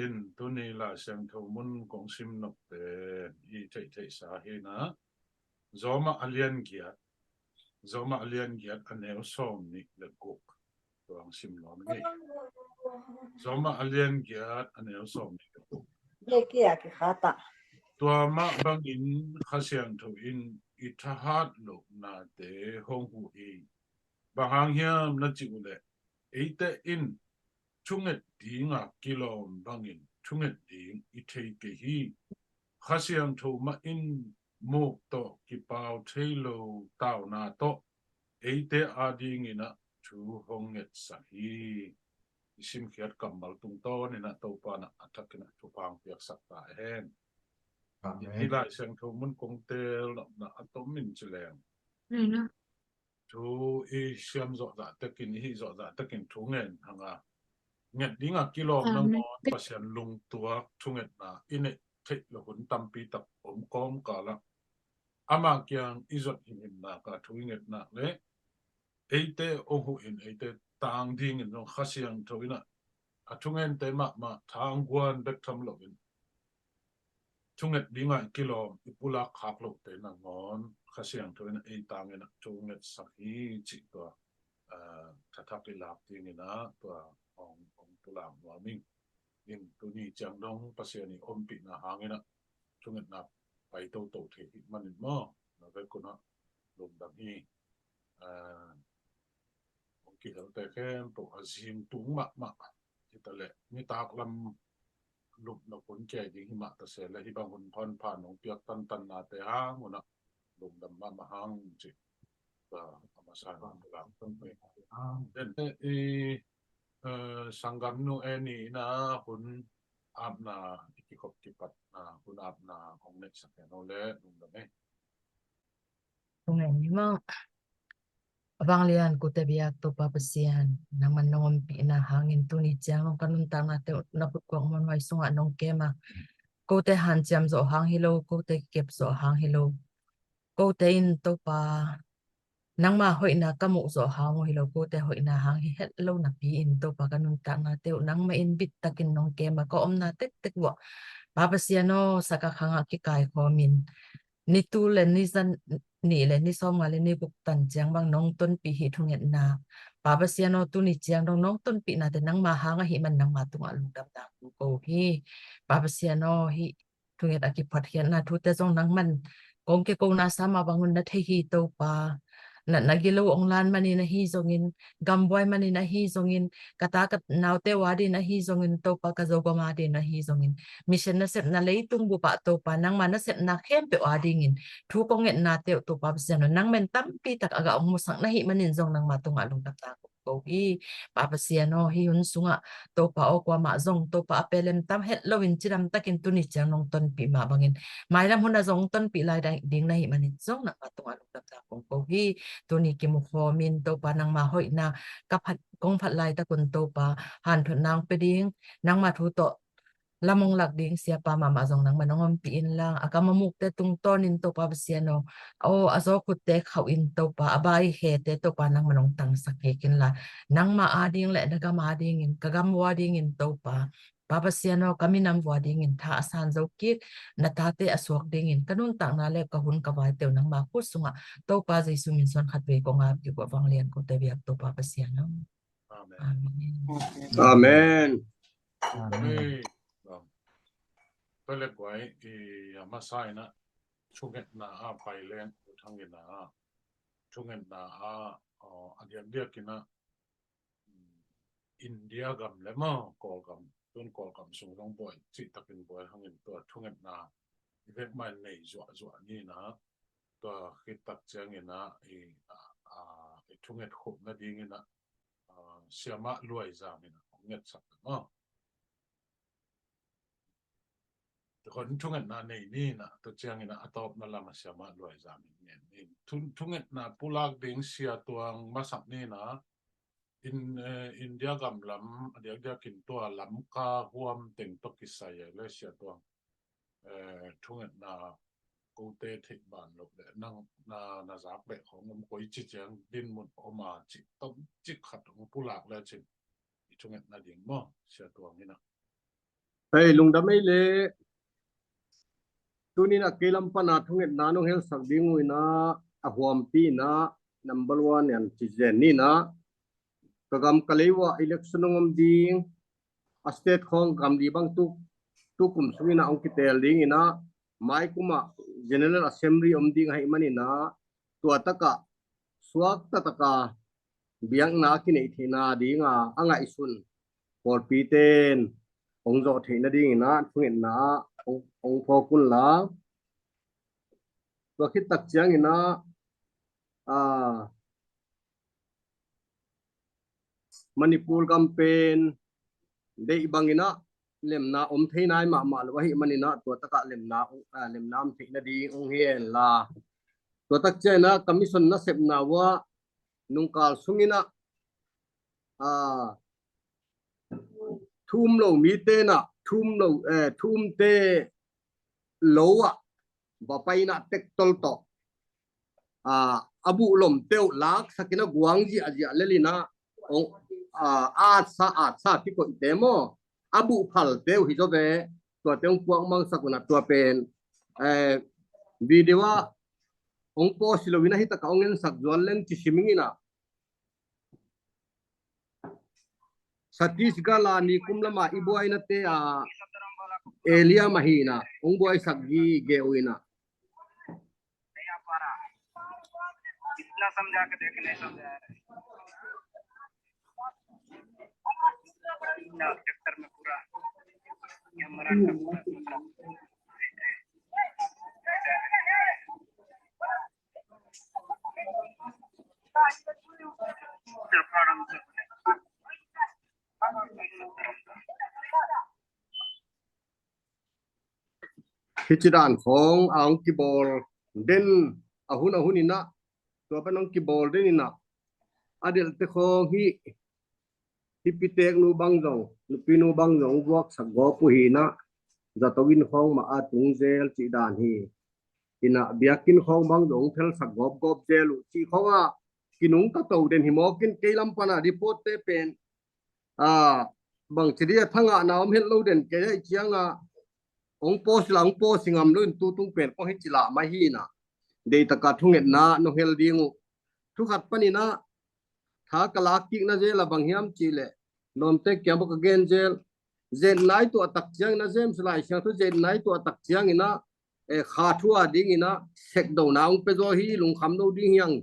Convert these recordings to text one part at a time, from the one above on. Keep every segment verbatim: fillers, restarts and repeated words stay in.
In tuni Lai Siangtho mun kong sim nopte i theihtheihsa hi na, Roma a lian giat, Roma a lian giat a neu sawm nih le guk. Tua hong sim nuam ni. Roma a lian giat a neu sawm nih le guk. Tua mah bangin Kha Siangtho in i thahat lohnate hong huh hi. Bang hang hiam na cih uh leh, eite in thunget dinga kilawm bangin thunget ding i thei kei hi. Kha Siangtho mah in muk tawh kipau thei lo tauna tawh eite adingin ah thu hong ngetsak hi. I simkhiat kammal tungtawn in ah Topa in ah a thakin ah thupha hong piaksak ta hen. Amen. Hih Lai Siangtho mun kong teel nopna a tom in ci leng, thu i siam zawh zah takin, i hih zawh zah takin thu ngen hang a, nget dinga kilawm nangawn Pasian lungtuak thungetna i neih theih loh hun tampi tak om kawmkal ah, ama kiang i zot himhim nak a thu i nget nak leh, eite hong huh in eite tang dingin zong Kha Siangtho in ah a thungente mahmah thangguan bek tham loin thunget dinga i kilawm, i pulak khak lohte nangawn Kha Siangtho in ah ei tangin ah thu ngetsak hi cih tua, ah, thathak i lak dingin ah tua hong, hong pulak nuam ing. In tuni ciang dong Pasian i ompihna hangin ah thungetna pai toto thei hi manin maw, na vekun ah lungdam hi. Ah, hong kihelte khempeuh a zing tung mahmah hi ta leh, nitak lam lupna hun kiai ding hi mah ta se leh, hih bang hun phanphan hong piak tantannate hang un ah lungdam mahmah hang cih, ah, a masa in hong pulak. Den, eh, i, eh, sanggamnu Annie in ah hun apna i kikhop kipat, ah, hun apna hong neihsak hen aw leh lungdam e. Tung en ni maw. A vanglian kote biak Topa Pasian, nangman nong ompihna hangin tuni ciang nong ka nuntaknate uh na khutkuang muanhuai sungah nong kem a, kote hanciam zawh hang hi lo, kote kikep zawh hang hi lo, kote in Topa nangma hoihna ka muh zawh hang uh hi lo, kote hoihna hang hi het lo napi in Topa ka nuntaknate uh nangmah in bittakin nong kem a, ka omna tektek uah Pa Pasian aw, saka khangah kikaikhawm in ni tul le ni zan nih le ni sawmnga le ni guk tan ciang bang nong tonpih hih thungetna, Pa Pasian aw, tuni ciang dong nong tonpihnate nangma hang ahih man nangma tungah lungdamna kong ko hi. Pa Pasian aw, hih thunget a kiphuatkhiatna thute zong nangman kong kikona sa mah bangun na thei hi Topa. Na, na gilo ong lan manin ahi zongin, gambuai manin ahi zongin, ka ta ka naute uh adin ahi zongin Topa, ka zogam adin ahi zongin, mission na sepna leitung bupah Topa, nangma na sepna khempeuh adingin thu kong ngetnate uh Topa Pasian aw, nangmen tampi tak a gah ong musak na hih manin zong nangma tungah lungdamna ko hi. Pa Pasian aw, hih hun sungah Topa aw, kuamah zong Topa a pelem tam het loin cidam takin tuni ciang nong tonpih mah bangin mailam hun a zong tonpih lai ding na hih manin zong nangma tungah lungdamna kong ko hi. Tuni kimukhawmin Topa nangma hoihna ka phat, kong phat laitakun Topa hanthotna hong pia ding, nangma thu tawh lam hong lak ding siapa mahmah zong nangman hong ompih inla, a kam a mukte tungtawnin Topa Pasian aw, aw, a zaw khutte khauh in Topa, a bai hete Topa nangman hong tangsak kik inla, nangma ading le na gam adingin, ka gam vua dingin Topa, Pa Pasian aw, ka minam vua dingin tha a san zo kik, na tate a suak dingin ka nuntakna le ka hun ka vaite uh nangma khut sungah Topa Jesu min suan khat vei kong ap kik uh a, vanglian kote biak Topa Pasian aw. Amen. Amen. Amen. Amen. Amen. Tua leh guai, i, a masa in ah thungetna a pai leng, u thang in ah thungetna a, a diakdiak in ah, mm, India gam le maw, Kawlgam, tun Kawlgam sung zong buai, cihtakin buai hangin tua thungetna i vek mah in nei zuahzuah ni in ah, tua khit tak ciangin ah i, a, a, i thunget khop nadingin ah, a, siamah Luai Zam in ah hong ngetsak maw. Tua khawng thungetna nei ni in ah, tua ciangin ah a tawpna lam ah siamah Luai Zam in ngen ni. Thu, thungetna pulak ding Sia Tuang masak ni in ah, in, eh, India gam lam a diakdiakin tua Lamka huam teng tawh kisai a le Sia Tuang, eh, thungetna kote theih ban loh le nang na, na zak beh khawng om, koici ciang dinmun om a cih tomcik khat hong pulak lecin i thungetna ding maw, Sia Tuang in ah. Hei, lungdam ei le. Tunin a kei lam pana thungetna nong helsak ding uh ina, a huampi ina, number one yan ci zen ni ina. Ka gam ka lei ua election nong om ding, a state khawng gam li bang tu, tu kum sung ina ong kitel ding ina, mai kuma General Assembly om ding ahi man ina, tua taka suak tataka biakna kineih theihna dinga a ngaihsun pawlpi ten ong zawh theihna ding ina thungetna ong, ong phawk un la. Tua khit tak ciang ina, a, Manipur gam pen deih bang ina lemna om thei nai mahmah lo ahi man ina tua taka lemna, a, lemna om theihna ding ong hi hen la. Tua tak ciang ina ka mission nasepna ua nungkal sung ina, a, thu um lo mite na, thu um lo, eh, thu umte lo ah va pai ina tek tol tawh, a, a buh lomte uh laksak ina guang ziahziah lel ina ong, a, atsa atsa kikoihte maw, a buh phalte uh hi zaw ve, tuate ong puak mangsak un a tua pen, eh, video ah ong post lo ina hi taka ong ensak zual leng ci sim ing ina. Satish gala ni kum lama i buaina te a area mah hi ina ong buaisak gi ge uh ina. Hih ci dan khawng a hong kibawl den a hun a hun ina, tua pan hong kibawl den ina, a delhte khawng hih, hih piteknu bang zong, nupinu bang zong vuaksak gawp uh hi ina, zato inn khawng mah a tung zel cih dan hi. Ina biakinn khawng bang zong phelsak gawpgawp zel uh cih khawng ah kinungta to den hi mawk in kei lam pana report te pen, a, bangci dia thangahna om het lo den kei ahi cianga ong post la ong post hi ngam lo in tutung pen kong hi ci lah mai hi ina. Deitaka thungetna nong hel ding uh. Thukhat pan ina tha ka lak kikna zel a bang hiam cih leh lawmte kiang bawk a gen zel. Zetnai tuah tak ciang ina James Lai Siangtho zetnai tuah tak ciang ina, eh, kha thu a ding ina sekdona ong pia zaw hi, lungkham lo ding hiang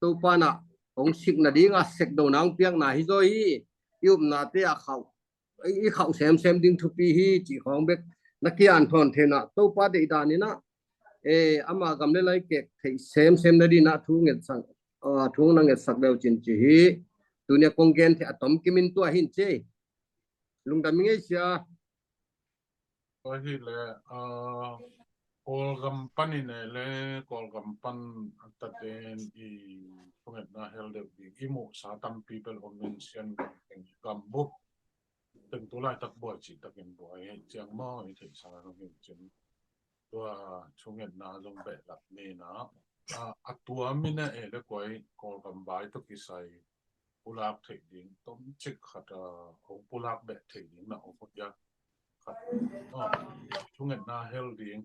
Topa na ong sikna dinga sekdona ong piakna hi zaw hi. I upnate a khauh, i khauh semsem ding thupi hi cih khawng bek na kian thawn theihna Topa deihdan ina, eh, ama gam le lai kek theih semsem na dina thu ngetsak, ah, thu na ngetsak leu cin ci hi. Tunia kong gen thei a tom kimin tua hin ci. Lungdam i ngei sia. Tua hi le, ah, Kawlgam panin e le, Kawlgam pan a taten i thungetna hel deuh ding i muhsa tampi bel om in Sian gam teng gam bup teng tu laitak buai cih takin buai hei ciang maw i theihsa hong hi cin. Tua thungetna zong behlap nina, ah, a tua mina e le kuai Kawlgam bai tawh kisai pulak theih ding tomcik khat a hong pulak beh theih ding na hong hoih a khat, ah, thungetna hel ding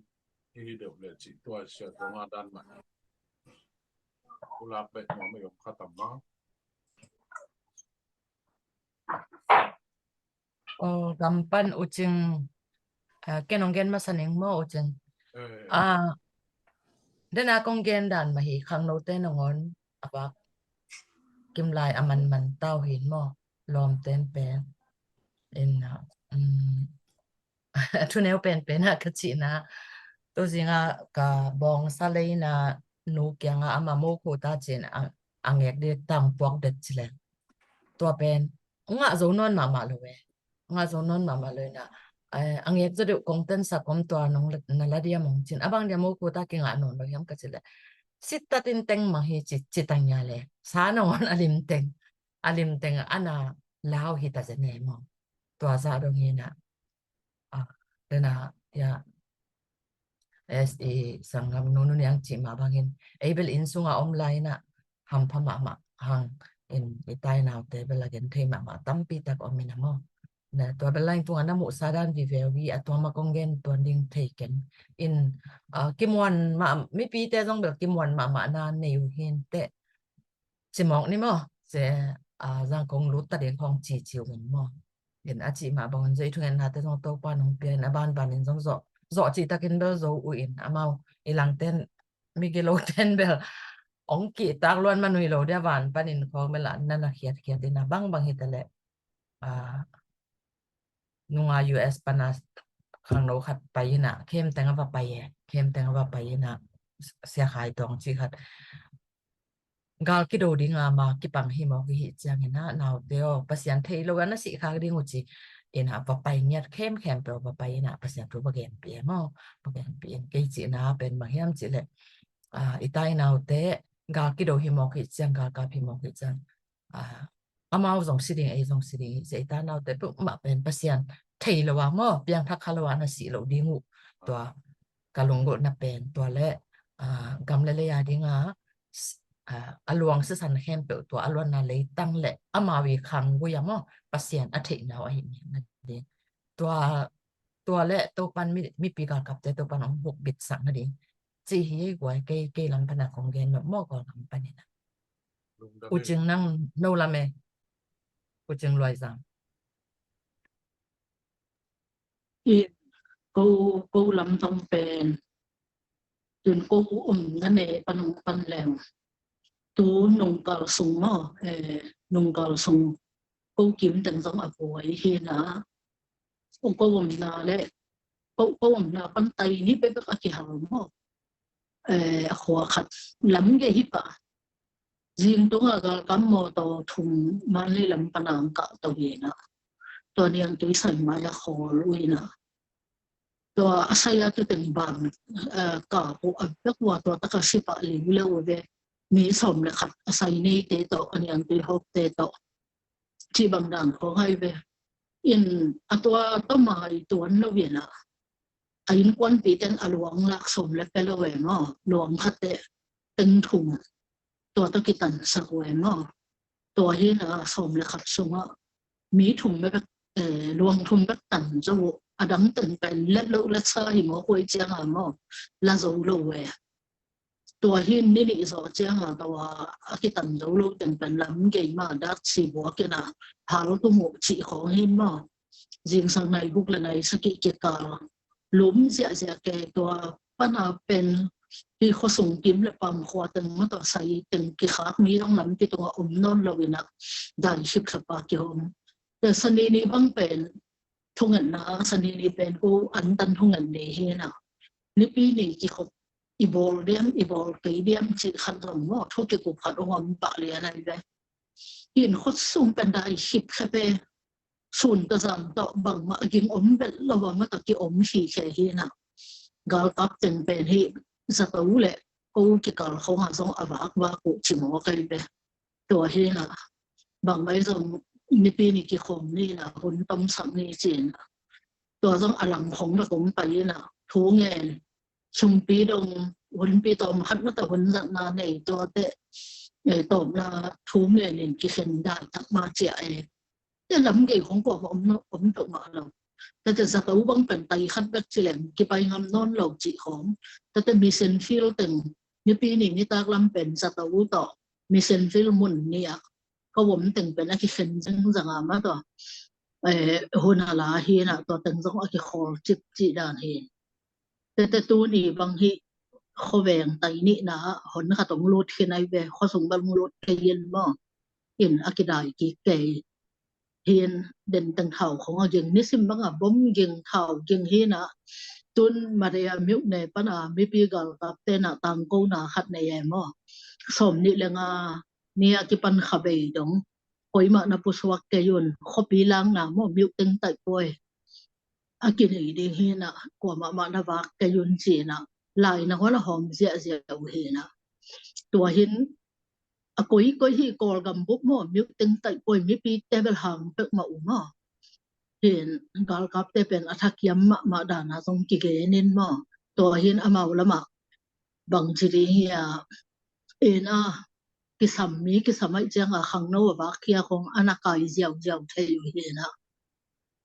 hi deuh le cih tua sia tua nga dan mah pulak beh nuam ei om khat a ma. Kawlgam pan U Cing, ah, ken hong gen masa ning maw U Cing? Eh. Ah, dena kong gen dan mah hi khangnote nangawn a vak kimlai a manman tau hin maw lawmten pen. In, ah, um, thuneu penpen ah ka cihna tu zinga ka bawngsa leina nu kianga ama mokhuta cin a, a ngek dek tang puak det cilek. Tua pen ngah zo nawn mahmah lo e. Ngah zo nawn mahmah lo ina, eh, a ngek zo deuh kong tensak om tua nong na la dia mong cin a bang dia mokhuta kingah nawn lo hiam ka cilek. Sittatin teng mah hi ci, ci tang ia le sa nangawn a lim teng, a lim teng ana lau hi ta zene maw. Tua zah dong hi na. Ah, dena ia S E sanggam nunu niang cih mah bangin ei bel inn sunga om lai na hampha mahmah hang in i tainaute bel a gen thei mahmah tampi tak om ina maw. Na tua bel line tungah na muhsa dan vive uh hi a, tua mah kong gen tuan ding thei keng. In, ah, kimuan mah, mipite zong bel kimuan mahmah na nei uh hi inteh. Cimawk ni maw, se, ah, Zangkong lut ta ding khawng cici uh in maw. In a cih mah bangin zong i thungetnate zong Topa nong pia in a banbanin zong zawh, zawh cihtakin bel zo uh in amau i langten, migiloten bel ong kihtak luan man uh hi lo dia, van panin khawng bel a na na khiatkhiat in a bangbang hi ta leh, ah, nunga U S pana khangno khat pai in a, khem teng a va pai e, khem teng a va pai in a, Sia Khai Tawng cih khat. Gal kido dinga ma kipang hi mawk i hih ciangin a, naute aw, Pasian thei lo a na sih khak ding uh ci in a, va pai ngiat khemkhempeuh va pai in a, Pasian thu va genpih e maw, va genpih in. Kei cihna pen bang hiam cih leh, ah, i tai naute gal kido hi mawk i hih ciang, galkap hi mawk i hih ciang, ah, amau zong si ding, ei zong si ding hi, sia i ta naute peuhmah pen Pasian thei lo a maw, piangthak kha lo a na sih loh ding uh. Tua ka lunggulhna pen tua le, ah, gam le lei a dinga, s-, ah, a luang sisan khempeuh tua a luanna leitang le amau i khanggui a maw, Pasian a theihna uh ahi mi na ding. Tua, tua le Topan mi, mipi galkapte Topan hong bukbitsak na ding. Ci hi ei guai, kei, kei lam pana kong gen nop maw, kong lam panin a. U Cing nang no lam e. U Cing Luaizang. I ko, ko lam tong pen. Tun ko um na ne panung pan leng. Tu nungkal sung maw, eh, nungkal sung. Ko kim teng zong a buai hi na. Ko, ko um na le. Ko, ko um na pan tai ni pepek a kihal maw. Eh, a khua khat lam gei hi pah. Zing tungah galkap mawtaw thum Manlei lam pana ang kah to hi na. Tua niangtui sai mai a khawl uh hi na. Tua a sai a tu teng bang, eh, kah uh a bek uh a tua taka si pah liu leu uh ve. Mi sawm le khat a sai neite tawh, a niangtui hawkte tawh. Cih bang dan khawng ahi ve. In a tua tawh mai tuan lo hi na. A innkuanpite in a luang lak sawm le pek lo e maw. Luang khat teh teng thum. Tua tawh kitansak uh e maw. Tua hi na sawm le khat sungah mi thum bek, eh, luang thum bek tan zo uh. A dang teng pen let lo let sa hi maw, koi ciang a maw. La zo lo uh e. Tua hi ni nih zawh ciang a tua a kitan zo lo teng pen lam gei ma dak si buak in a hal tung uh cih khawng hi maw. Zingsang nai guk le nai sagih kikal lum ziahziah ke tua pana pen hi khuasung kim le pam khua teng ma tua sai teng kikhak mi dong lampi tungah om nawn lo in a dai khipkhap a kihawm. Tua sanini bang pen thungetna, sanini pen ko antan thunget ni hi na. Nipi ni kikhop i bawl diam, i bawl kei diam cih khat zong maw, thu kikup khat ong om pah lian ahi ve. Hin khuasung pen dai khipkhap e. Sun tawh zan tawh bangmah ging om belh lo a, mah tawh ki om khikhe hi na. Galkap teng pen hi zato le ko kikal khawng a zong a vakvak uh ci maw kai ve. Tua hi na. Bangmah i zong nipi ni kikhawm ni na, hun tomsak ni ci na. Tua zong a lam khawng bek om pai hi na. Thu ngen sumpi dong, hunpi tawm khat mah tawh hun zatna nei tua teh, eh, tawmna thu ngen in kikhen dai tak ma cia e. Te lam gei khong ko om, om tok mah lo. Tate zato bang pen tai khat bek ci leng kipai ngam nawn lo cih khong. Tate mission field teng nipi ni nitak lam pen zato tawh mission field mun ni a ka om teng pen a kikhen zengzang a mah tawh, eh, hun a la hi na tua teng zong a kikhawl cipcih dan hi. Tete tuni bang hi khuaveng tai nihna ah hon khat hong lut khin ahi ve, khuasung bang hong lut kei in maw. In a kidai kik kei hin den teng thau khong a ging, nisim bang a bom ging, thau ging hi na. Tun Maria miuh ne pana mipi galkapte na tangkona khat nei e maw. Sawm nih le nga ni a kipan kha bei dong koimah na pusuak kei un, khuapi langna maw, miuh teng taih puai a kinei ding hi na, kuamah mah na vak kei un ci na, lai na huan a hawm ziahziah uh hi na. Tua hin a koi koi hi Kawlgam bup maw, miuh teng taih puai, mipite bel hang pek mah uh maw. Hin galkapte pen a thakiam mahmah dana zong kigen in maw. Tua hin amau lamah bang ci ding hi a, en a kisam mi kisam aih cianga khangno a vak khia khong a na kai ziauziau thei uh hi na.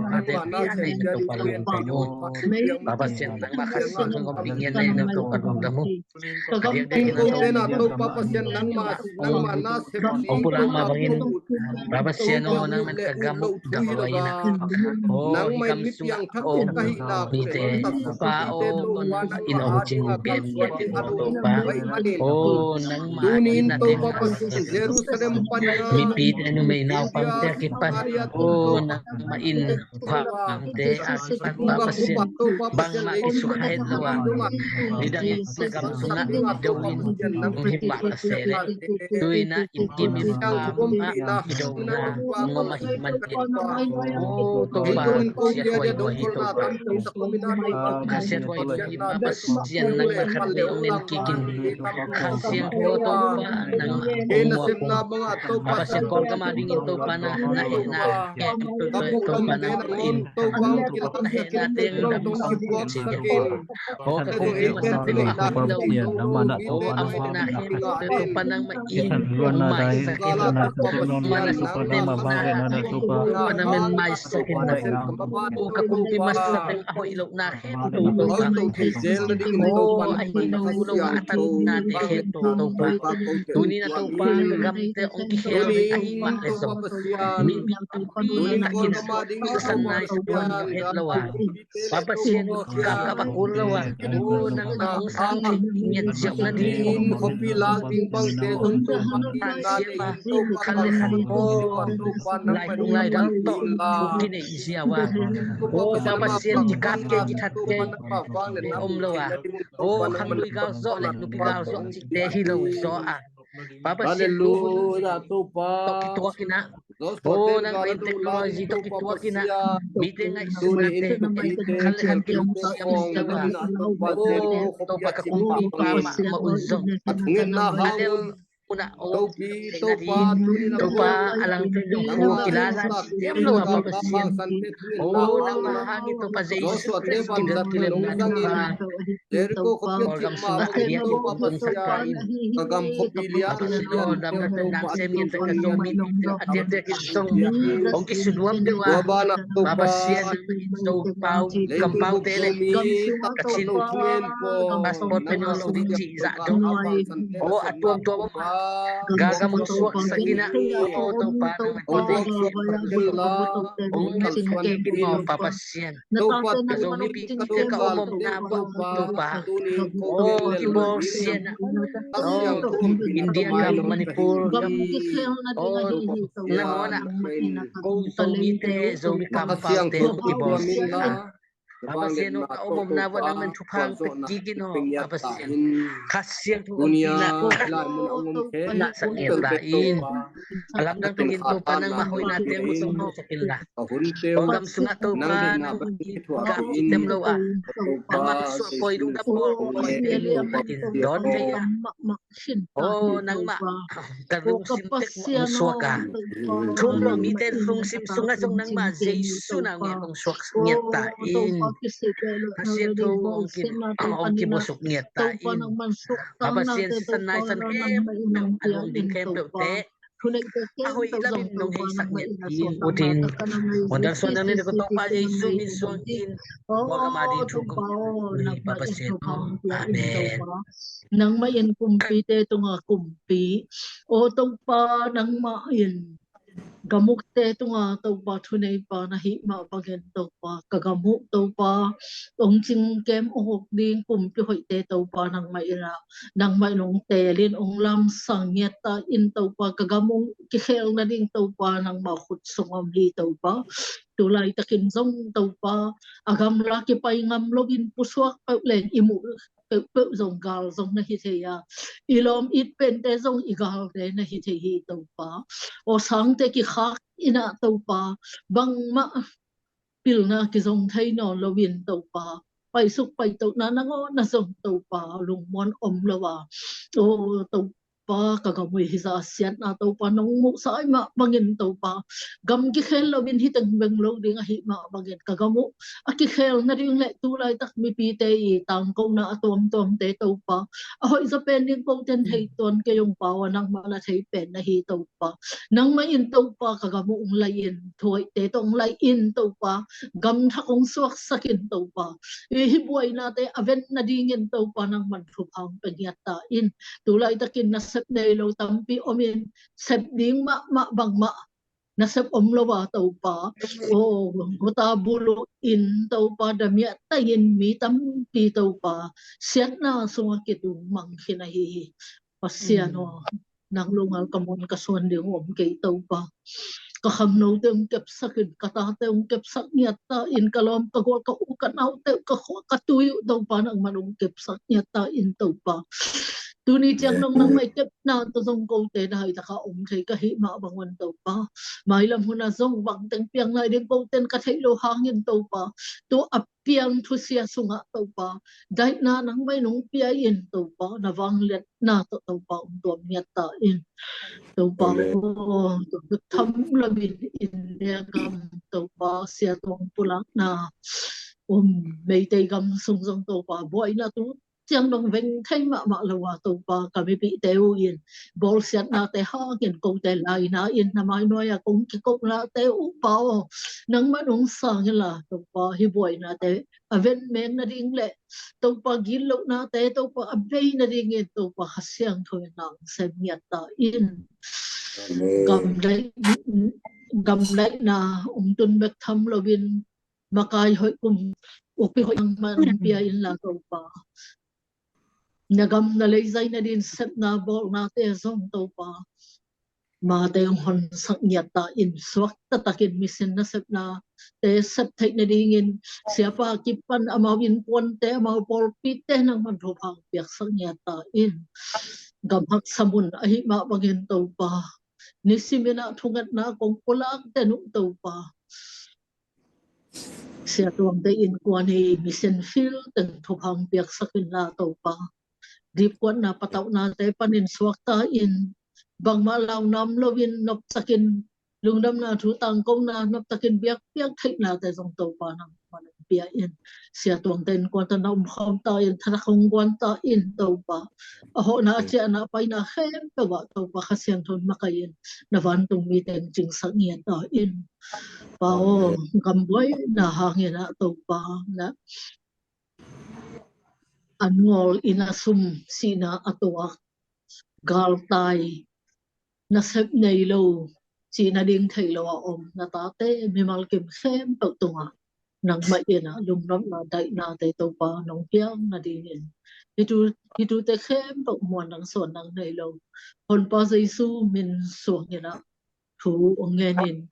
Topa te pian nei na Topa lungdam uh. Pa Pasian nangmah Kha Siangtho hong om ding hian nei na Topa lungdam uh. Ka diakdiak in Topa Pasian nangmah nangmah na sep Ong pulak mah bangin Pa Pasian aw, nangmah in ka gam uh dam lo in ah. Aw i gam sungah aw mite Topa aw in ong cing pian ngiat in aw Topa. Aw nangmah in a teng Jerusalem pan mipite numei naupangte a kipan aw nangmah in khuapangte a kipan Pa Pasian bangmah kisukha het lo a nidang in na gam sungah do in hong hi pah a se leh tuina in kim in pam ah i dona ngom ahih man in Topa khasiat huaihuai hi Topa. Khasiat huaihuai hi Pa Pasian nangmah khat vei hong nen kik in Kha Siangtho Topa nangmah hong muak ung. Pa Pasian Kawlgam a dingin Topa na na eh na eh Topa nangmah in na hehna teng dam sawm cih in Aw ka kumpi masa teng a hoih lo. Aw a mawhna khempeuh Topa nangmah in hong maisak in. Aw Topa nangmah in maisak in. Aw ka kumpi masa teng a hoih lohna khempeuh Topa. Aw a hinu lo a tannate khempeuh Topa. Tuni na Topa ka gamte hong kikhel ding ahih mah leh zong mi mi takin sa nai sa tuan het lo a Pa Pasian kap kap a kul lo a, aw nangmah hong sang thei ngiat ziau nading in khuapi lak ding bangte zong Topa tan siam a, khat le khat aw lai tung lai dal tawh thu kinei ziau a, aw Pa Pasian kikap kei kithat kei om lo a, aw khamnui gal zawh le nupi gal zawh cihte hi lo zaw a, Pa Pasian lu tawh kituak in ah, aw nangmah in technology tawh kituak in ah, mite ngaihsutnate khat le khat kihong siam zo a, aw Topa ka kumpipa mahmah un zong a lel Topa, a langte zong thu kilala cih diam lo a Pa Pasian. O nangmah hangin Topa Jesu Khrist kilemna Topa, Kawlgam sungah a biakinn hong saktak in, Pa Pasian aw, damna tawh nasem ngiat ka Zomite a diakdiakin zong hong kisunuam deuh a, Pa Pasian, Zo pau, kampaute le Kachin passport pen lo ding cih zah dong, aw, a tuamtuam, Galgam hong suaksak in ah, aw Topa, nangmah in hong kalsuan kik in maw, Pa Pasian. Ka Zo mipi te ka om omna bang Topa, aw, kibawlsia in ah, aw, India gam, Manipur gam, aw, nangawn ah ko Zomite, Zomi kampaute kibawlsia in ah, Pa Pasian aw, ka om omna bang nangmah in thupha hong pia kik in aw, Pa Pasian. Kha Siangtho hong pia in ah, na sak ngiat ta in. A lamdang takin Topa nangmah hoihnate hong zong sak in la, Kawlgam sungah Topa nang hong kikap cih diam lo a, nangmah a suah pawi lungdam bawl, Pasian aw, dawn thei a, aw nangmah ka lungsim tek hong suak a, thu um lo mite lungsim sungah zong nangmah Jesu nang ngen hong suak ngiat ta in. Kha Siangtho hong ki, hong kibawlsuk ngiat ta in. Pa Pasian, sisan nai san em em a hong ding khempeuhte a hoih lamin nong heisak ngiat in, ut in. Wonder suan nang nen ko Topa Jesu min suang in. Kawlgam a ding thu kong ui, Pa Pasian aw. Amen. Nangmah in kumpite tunga kumpi, aw Topa, nangmah in gam ukte tunga Topa thuneipa na hih mah bangin Topa, ka gam uh Topa hong cingkem hong uk ding kumpi hoihte Topa nangmah in ah, nangmah in hong teel in hong lamsang ngiat ta in Topa, ka gam hong kikhel nading Topa nangmah khut sung om hi Topa. Tu laitakin zong Topa, a gamla kipai ngam loin pusuak peuh leng i muh peuhpeuh zong gal zong na hi thei a, i lawm it pente zong i galte na hi thei hi Topa. Aw sangte kikhak in ah Topa, bangmah pilna kizong thei nawn loin Topa, paisuk paitohna nangawn ah zong Topa lungmuan om lo a, aw Topa, ka gam uh hi zah siatna Topa nong muhsa ahih mah bangin Topa, gam kikhel loin hi teng beng lo ding ahih mah bangin ka gam uh a kikhel nading le tu laitak mipite i tangkona a tuamtuamte Topa, a hoih zaw pen ding koten thei tuan kei ung, Pa aw, nangmah na thei pen na hi Topa. Nangmah in Topa ka gam uh hong lai in, thu hoihte tawh hong lai in Topa, gam thak hong suaksak in Topa, i hih buainate a ven nadingin Topa nangmah in thupha hong pia ngiat ta in. Tu laitakin nasep nei lo tampi om in, sep ding mahmah bangmah nasep om lo a Topa, aw guta buluh in Topa, damiah tai in mi tampi Topa siatna sungah kitung mang khin ahi hi. Pasian aw, nang lungngal ka muan ka suan ding om kei Topa. Ka khamnote hong kepsak in, ka tate hong kepsak ngiat ta in, ka lawm ka gual, ka u ka naute, ka khua ka tui uh Topa nangmah in hong kepsak ngiat ta in Topa. Tuni ciang dong nangmah i kepna tawh zong kote daitak a om thei ka hih mah bangun Topa, mailam hun ah zong bangteng piang lai ding koten ka theih loh hangin Topa, tu a piang thusia sungah Topa, daihna nangmah in hong pia in Topa, na vangliatna tawh Topa hong tuam ngiat ta in. Topa aw, Topa tham loin India gam Topa siatuang pulakna om, Meitei gam sung zong Topa buaina tu ciang dong veng thei mahmah lo a Topa, ka mipihte uh in bawlsiatnate hangin kote laina in na mai nuai-ah kong kikohnate uh Pa aw, nangmah in hong sang in la Topa, hih buainate a ven meng nading le Topa gitlohnate Topa a bei nadingin Topa Kha Siangtho in nang sem ngiat ta in. Gam daih, gam daihna hong tun bek tham loin makai hoih kum ukpi hoih nangmah in hong pia in la Topa, na gam na leizai nading sepna bawlnate zong Topa, mate hong honsak ngiat ta in, suak taktakin mission nasepnate sep theih nadingin siapa kipan amau innkuante, amau pawlpite nangmah in thupha hong piaksak ngiat ta in. Gam haksa mun ahih mah bangin Topa, nisimin ah thungetna kong pulak den uh Topa, siatuangte innkuan hi, mission field teng thupha hong piaksak in la Topa, dipkuatna patauhnate panin suak ta in, bangmah lau nuam loin noptakin lungdamna thu tangkona noptakin biakpiak theihnate zong Topa nangman pia in. Sia Tuangte innkuan tawh na omkhawm ta in, thadah hong guan ta in Topa. A hawhna a ciahna a paina khempeuh ah Topa Kha Siangtho in makaih in na vantung mite hong cingsak ngiat ta in. Pa aw, gam buaina hangin ah Topa na an ngawl in a sum sihna a tuak, galtai, nasep nei lo, cihna ding thei lo a om na tate mimal kim khempeuh tungah nangmah in ah lungnopna daihnate Topa nong piak nadingin hih thu, hih thute khempeuh muan nang suan nang nei lo Honpa Jesu min suangin ah thu ong ngenin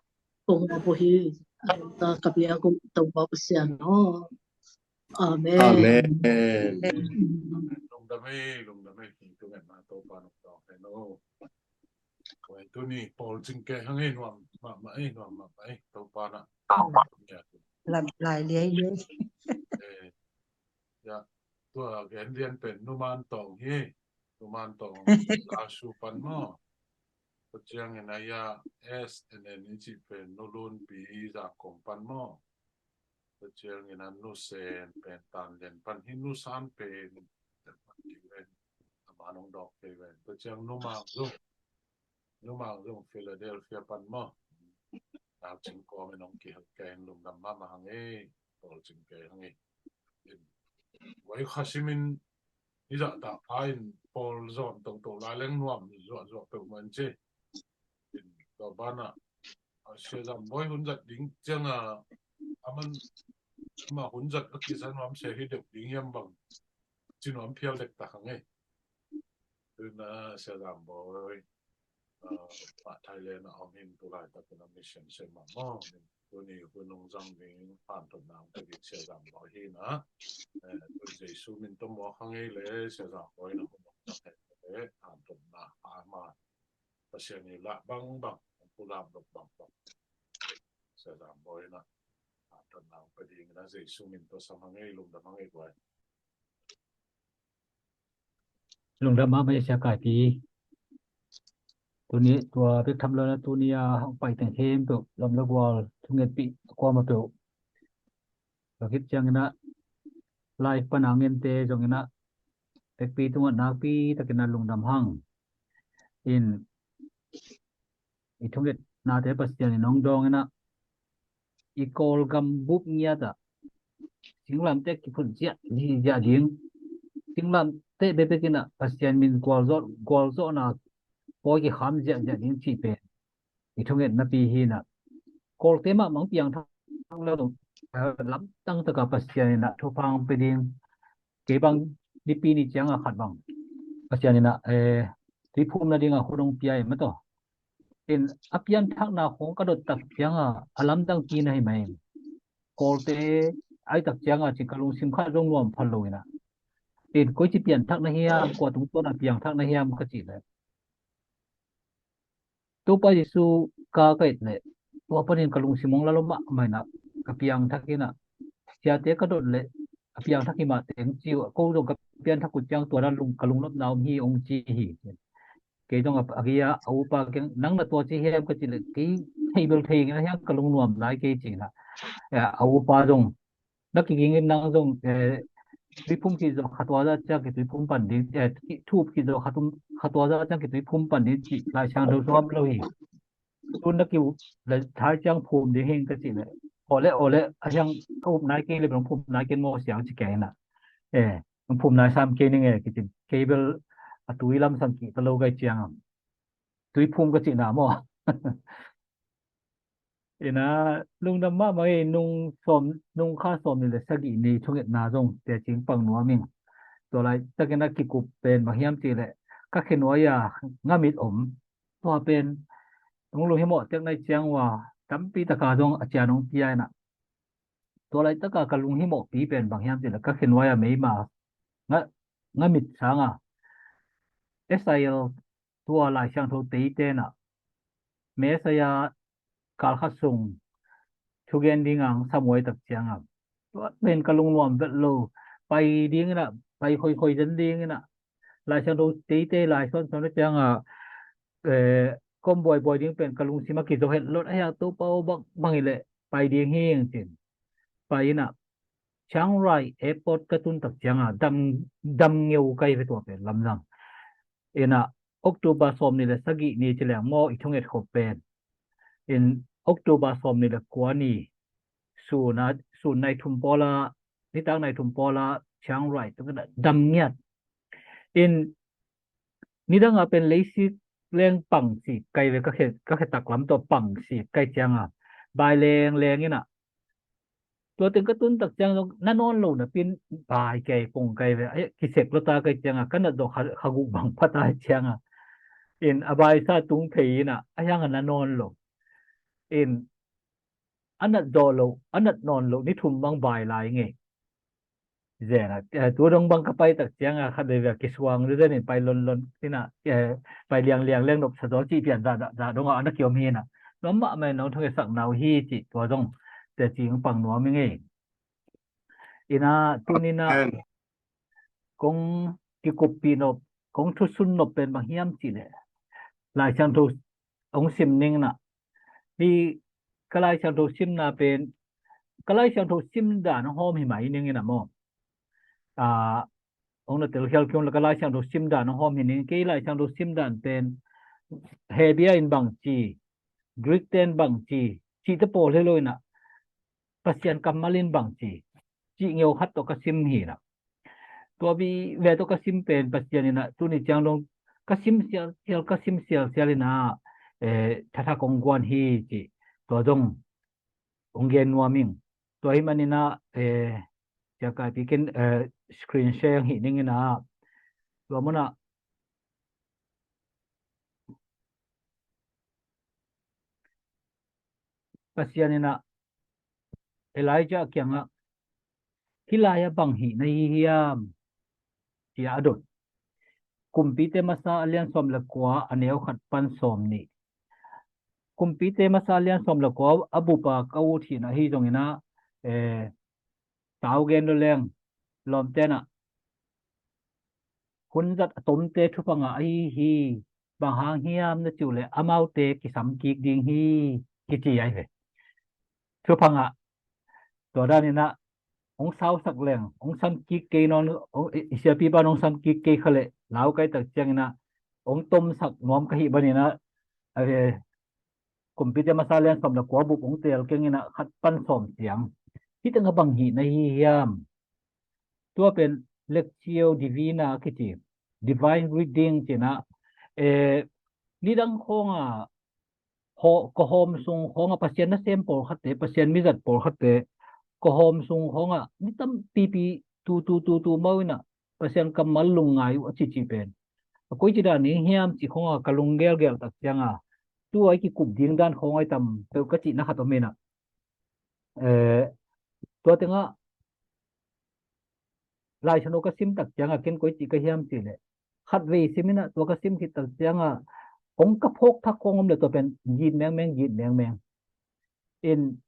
kong ap uh hi. A nungta ka biak uh Topa Pasian aw. Amen. Amen. Lungdam ei, lungdam ei. Hi tu ngen na Topa nong tawng hen aw. Wai tuni Paul Cingke hang ei, nuam mahmah ei, nuam mahmah ei. Topa na. Lam lai liai liai. Eh, ya, tua gen lian pen numan tawng hi. Numan tawng la su pan maw. Tua ciangin a ya S N N i cih pen nulun pi za kong pan maw. Tua ciangin a nusen pen tan lian pan hi, nusan pen ama nong dawk kei ven. Tua ciang numang zong, numang zong Philadelphia pan maw. Nau cing kawmin hong kihel kei in lungdam mahmah hang ei, Paul Cingke hang ei. Wai Kha Simin i zahtak pha in Paul zawn tongto lai leng nuam zuahzuah peuhmah in ci. Tua banah Sia Zam Bawi hun zat ding ciangah aman, amah hun zat a kisa nuam sia hi deuh ding hiam bang ci nuam phial dektak hang ei. Tuna Sia Zam Bawi ah, mah Thailand ah om in tu laitakin a mission sem mah maw. Tuni hun hong zang ding hanthotna hong pia ding Sia Zam Bawi hi na. Eh, tu Jesu min tawh muak hang ei le Sia Zam Bawi na hun hong zang hen le hanthotna ama Pasian i lah bangbang, hong pulak dok bangbang Sia Zam Bawi na hanthotna hong pia ding na Jesu min tawh sam hang ei, lungdam hang ei guai. Lungdam mahmah ei Sia Kaipi. Tuni tua bek tham lo na tuni a hong pai teng khempeuh lam le gual thungetpih kuamah peuh. Tua khit ciangin ah live pana ngente zongin ah pekpi tungah nakpi takin ah lungdam hang. In i thungetnate Pasian in hong dawngin ah i Kawlgam bup ngiat ah singlamteh kiphut ziahziah ding, singlamteh bekbek in ah Pasian min gualzawh, gualzawhna pawi kikham ziahziah ding cih pen i thungetnapi hi in ah Kawlte mahmah hong piangthak lo, lamdang takah Pasian in ah thupha hong pia ding. Kei bang nipi ni ciangah khat bang Pasian in ah, eh, tuiphum nadingah hun hong pia hi mah tawh. In a pianthakna khong ka dot tak ciangah a lamdang pi na hi mai. Kawlte ai tak ciangah cin ka lungsim khat zong nuam phal lo in ah. In koici pianthak na hiam, kua tungtawn a piangthak na hiam ka cih leh Topa Jesu ka ka et leh tua panin ka lungsim hong la lo mahmah in ah ka piangthak in ah siate ka dot leh a piangthak hi mah teng ci uh, ko zong ka pianthak uh ciang tua dan lung, ka lungnopna om hi hong ci hi. Kei zong a, a gei a, a upa kiang nang na tua ci hiam ka cih leh kei thei bel thei ngei na hiam ka lungnuam lai kei ci in ah. Ya, a upa zong na kigingin nang zong, eh, tuiphum khit zawh kha tua zah ciang kituiphum pan ding, eh, thup khit zawh kha tum, kha tua zah ciang kituiphum pan ding cih Lai Siangtho sung om lo hi. Tun na ki up le thai ciang phum ding hing ka cih leh, aw le, aw le, a hiang ka up nai kei le bang phum nai ken maw siang ci kei na. Eh, bang phum nai sam kei ning e, kicin kei bel a tui lam sam kih ta lo kai ciang am. Tuiphum ka cih na maw. Ina lungdam mahmah ei, nung sawm, nung kha sawm nih le sagih ni thungetna zong tecing pang nuam ing. Tua laitakin a kikup pen bang hiam cih leh ka khenuai a ngamit om. Tua pen nung lunghimawh tek nai ciang uh a tampi taka zong a cian hong pia in ah. Tua laitaka ka lunghimawhpi pen bang hiam cih leh ka khenuai a meima nga, ngamit sanga S I L tua Lai Siangtho teite in ah Messiah kalkhat sung thugen ding ang samuai tak ciang a tua pen ka lungnuam vet lo. Pai ding in ah, pai khoikhoi zen ding in ah Lai Siangtho teite lai suansuan na ciang a eh, ka om buaibuai ding pen ka lungsim a kizo het lawt a hiang Topa aw, bang bang hi leh pai ding hing cin. Pai inah Chiang Rai airport ka tun tak cianga dam, dam ngeu kai ve tua pen lamdang. Inah October sawm ni le sagih ni ci leng maw i thunget khop pen. In October sawm ni le kua ni sun a, sun nai thum pawla, nitak nai thum pawla Chiang Rai tu dam ngiat. In nidanga pen leisik leng pang sik kai ve ka khe, ka khe tak lam tawh pang sik kai cianga bai leng leng inah tua teng ka tun tak ciang zong na nawn lo na pin bai kei pong kai ve. Ai, kisek lo ta kai cianga ka nat zawh kha, kha guk bang pha ta cianga in a bai sa tung thei inah a hianga na nawn lo. In a nat zawh lo, a nat nawn lo ni thum bang bai lai ngei. Zena, eh, tu dong bang ka pai tak cianga khat veve kisuang deuh in pai lonlon inah, eh, pai liangliang leng nop sa zaw cih pian zah, zah, zah dongah a na kiom hi inah. Nuam mahmah in nong thungetsak na uh hi cih tua zong teci pang nuam i ngei. Inah tuninah kong kikuppih nop, kong thusun nop pen bang hiam cih leh Lai Siangtho hong sim ning inah. Hi ka Lai Siangtho simna pen ka Lai Siangtho sim dan hong hawm hi mai ning inah maw. Ah, hong na telkhial kiung la ka Lai Siangtho sim dan hong hawm hi ning. Kei Lai Siangtho sim dan pen Hebia in bang ci, Greek ten bang ci, cihte pawl hi lo inah Pasian kammal in bang ci, cih ngeu khat tawh ka sim hi inah. Tua veve tawh ka sim pen Pasian inah tuni ciang dong ka sim sialsial, ka sim sialsial inah, eh, thatha kong guan hi cih tua zong hong gen nuam ing. Tua hi man inah, eh, cia kai pikin, eh, screen share hih ning inah tua munah Pasian inah Elijah kiangah hih lai-ah bang hih na hi hiam? Tiah a dot. Kumpite masa a lian sawm le kua a neu khat pan sawm nih. Kumpite masa a lian sawm le kua a bupa ka ut hihna hi zong inah, eh, tau gen lo leng lawmte inah hun zat a tomte thupha ngah ahi hi. Bang hang hiam na cih uh leh amaute kisam kik ding hi kici ai ve. Thupha ngah tua dan inah hong sausak leng hong sam kik kei nawn, hong, i, i siapi pan hong sam kik kei kha leh lau kai tak ciang inah hong tomsak nuam ka hih ban inah, eh, kumpite masa lian sawm le kua bup hong teel keng inah khat pan sawm ciang hih tengah bang hih na hi hiam? Tua pen Lectio Divina a kici, Divine Reading ci inah, eh, nidang khawngah, haw, ka hawm sung khawngah Pasian nasem pawlkhatte, Pasian mizat pawlkhatte ka hawm sung khawngah ni tampipi tu tu tu tu mau inah Pasian kammal lungngai uh a cici pen a koici dan ning hiam cih khawngah ka lung gelgel tak cianga tua i kikup ding dan khawngah i tam peuh ka cihna khat om inah, eh, tua tengah Lai Siangtho ka sim tak cianga ken koici ka hiam cih leh khatvei sim inah tua ka sim khit tak cianga hong ka phawk thak khawng om le tua pen git mengmeng, git mengmeng. In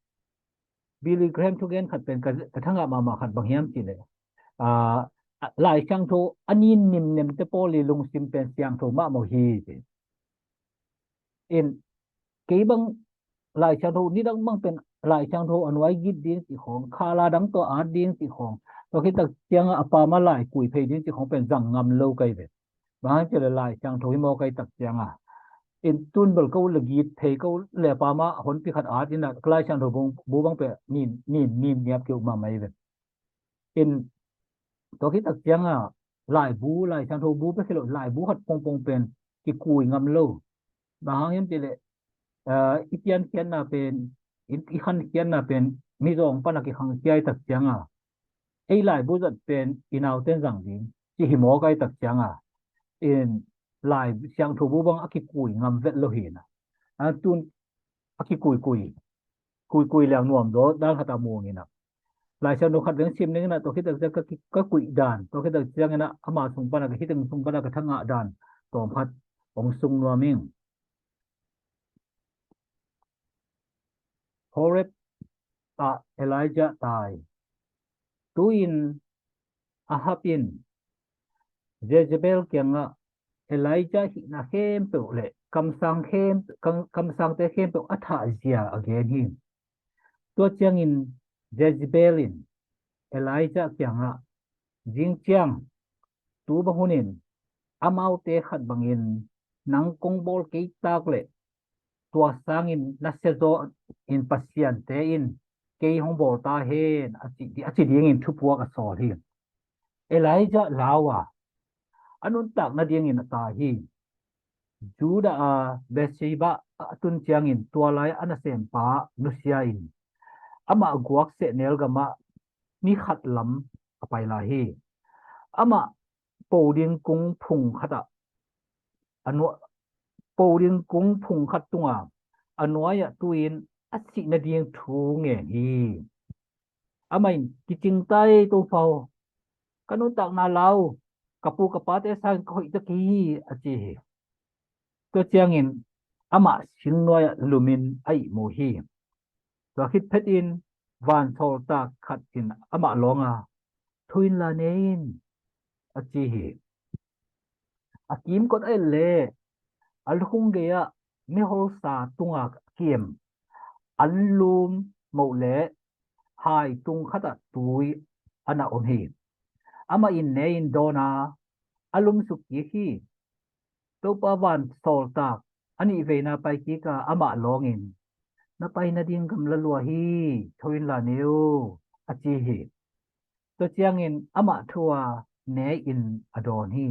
Billy Graham thugen khat pen ka, ka thangah mahmah khat bang hiam cih leh, ah, Lai Siangtho a nin nimnemte pawl i lungsim pen siangtho mahmah hi ci. In kei bang Lai Siangtho nidang bang pen Lai Siangtho a nuai git ding cih khawng, khala dang tawh at ding cih khawng, tua khit tak cianga a pama lai kui phei ding cih khawng pen zang ngam lo kai ve. Bang hang cih leh Lai Siangtho hi maw kai tak cianga in tun bel ka ut le git phei ka ut le pama honpi khat at inah ka Lai Siangtho bu, bu bang pen nin, nin, nin niap keuh mahmah hi ve. In tua khit tak cianga laibu, Lai Siangtho bu bek hi lo, laibu khat pongpong pen kikui ngam lo. Bang hang hiam cih leh, eh, i piankhiatna pen, i, i khankhiatna pen mizawng pana kikhangkhia i tak cianga ei laibu zat pen i nauten zang ding ci hi maw kai tak cianga in Lai Siangtho bu bang a kikui ngam vet lo hi inah. A tun a kikuikui, kuikui leng nuam zaw dan khat a muang inah Lai Siangtho khat veng sim ning inah tua khit tak ciang ka ki, ka kuih dan, tua khit tak ciang inah ama sung pana ka, hih teng sung pana ka thangah dan tawm khat hong sung nuam ing. Horeb ah Elijah tai. Tu-in Ahab in Jezebel kiangah Elijah hihna khempeuh le kamsang khem, kam, kamsangte khempeuh a thahzia a gen hi. Tua ciangin Jezebel in Elijah kiangah, "Zing ciang, tu bang hunin amaute khat bangin nang kong bawl kei tak leh tua sangin na siazaw in pasiante in kei hong bawl ta hen," a ci, a ci dingin thupuak a sawl hi. Elijah lau a, a nuntak nadingin a tai hi. Judah a Beersheba a tun ciangin tua lai a nasempa nusia in amah guak sehnel gamah ni khat lam a pai lai hi. Amah poding kung phung khatah a nua-, poding kung phung khat tunga a nuai-ah tu-in a sih nading thu ngen hi. Amah in, "Kicing ta ei, Topa aw, ka nuntakna lau, ka pu ka pate sangin ka hoih ta kei hi," a ci hi. Tua ciangin amah singnuai-ah lumin a ihmu hi. Tua khit phetin vansawltak khat in amah lawng a, "Thu in la ne in," a ci hi. A kimkot a et leh a lukhung gei-ah miholsa tunga a ki-em anlum moh le hai tung khatah tui a na om hi. Amah in ne in dawn a, a lumsuk kik hi. Topa vansawltak a nih veina pai kik a, amah lawngin, "Na pai nading gamla lua hi, thu in la ne uh," a ci hi. Tua ciangin amah thu a ne in a dawn hi.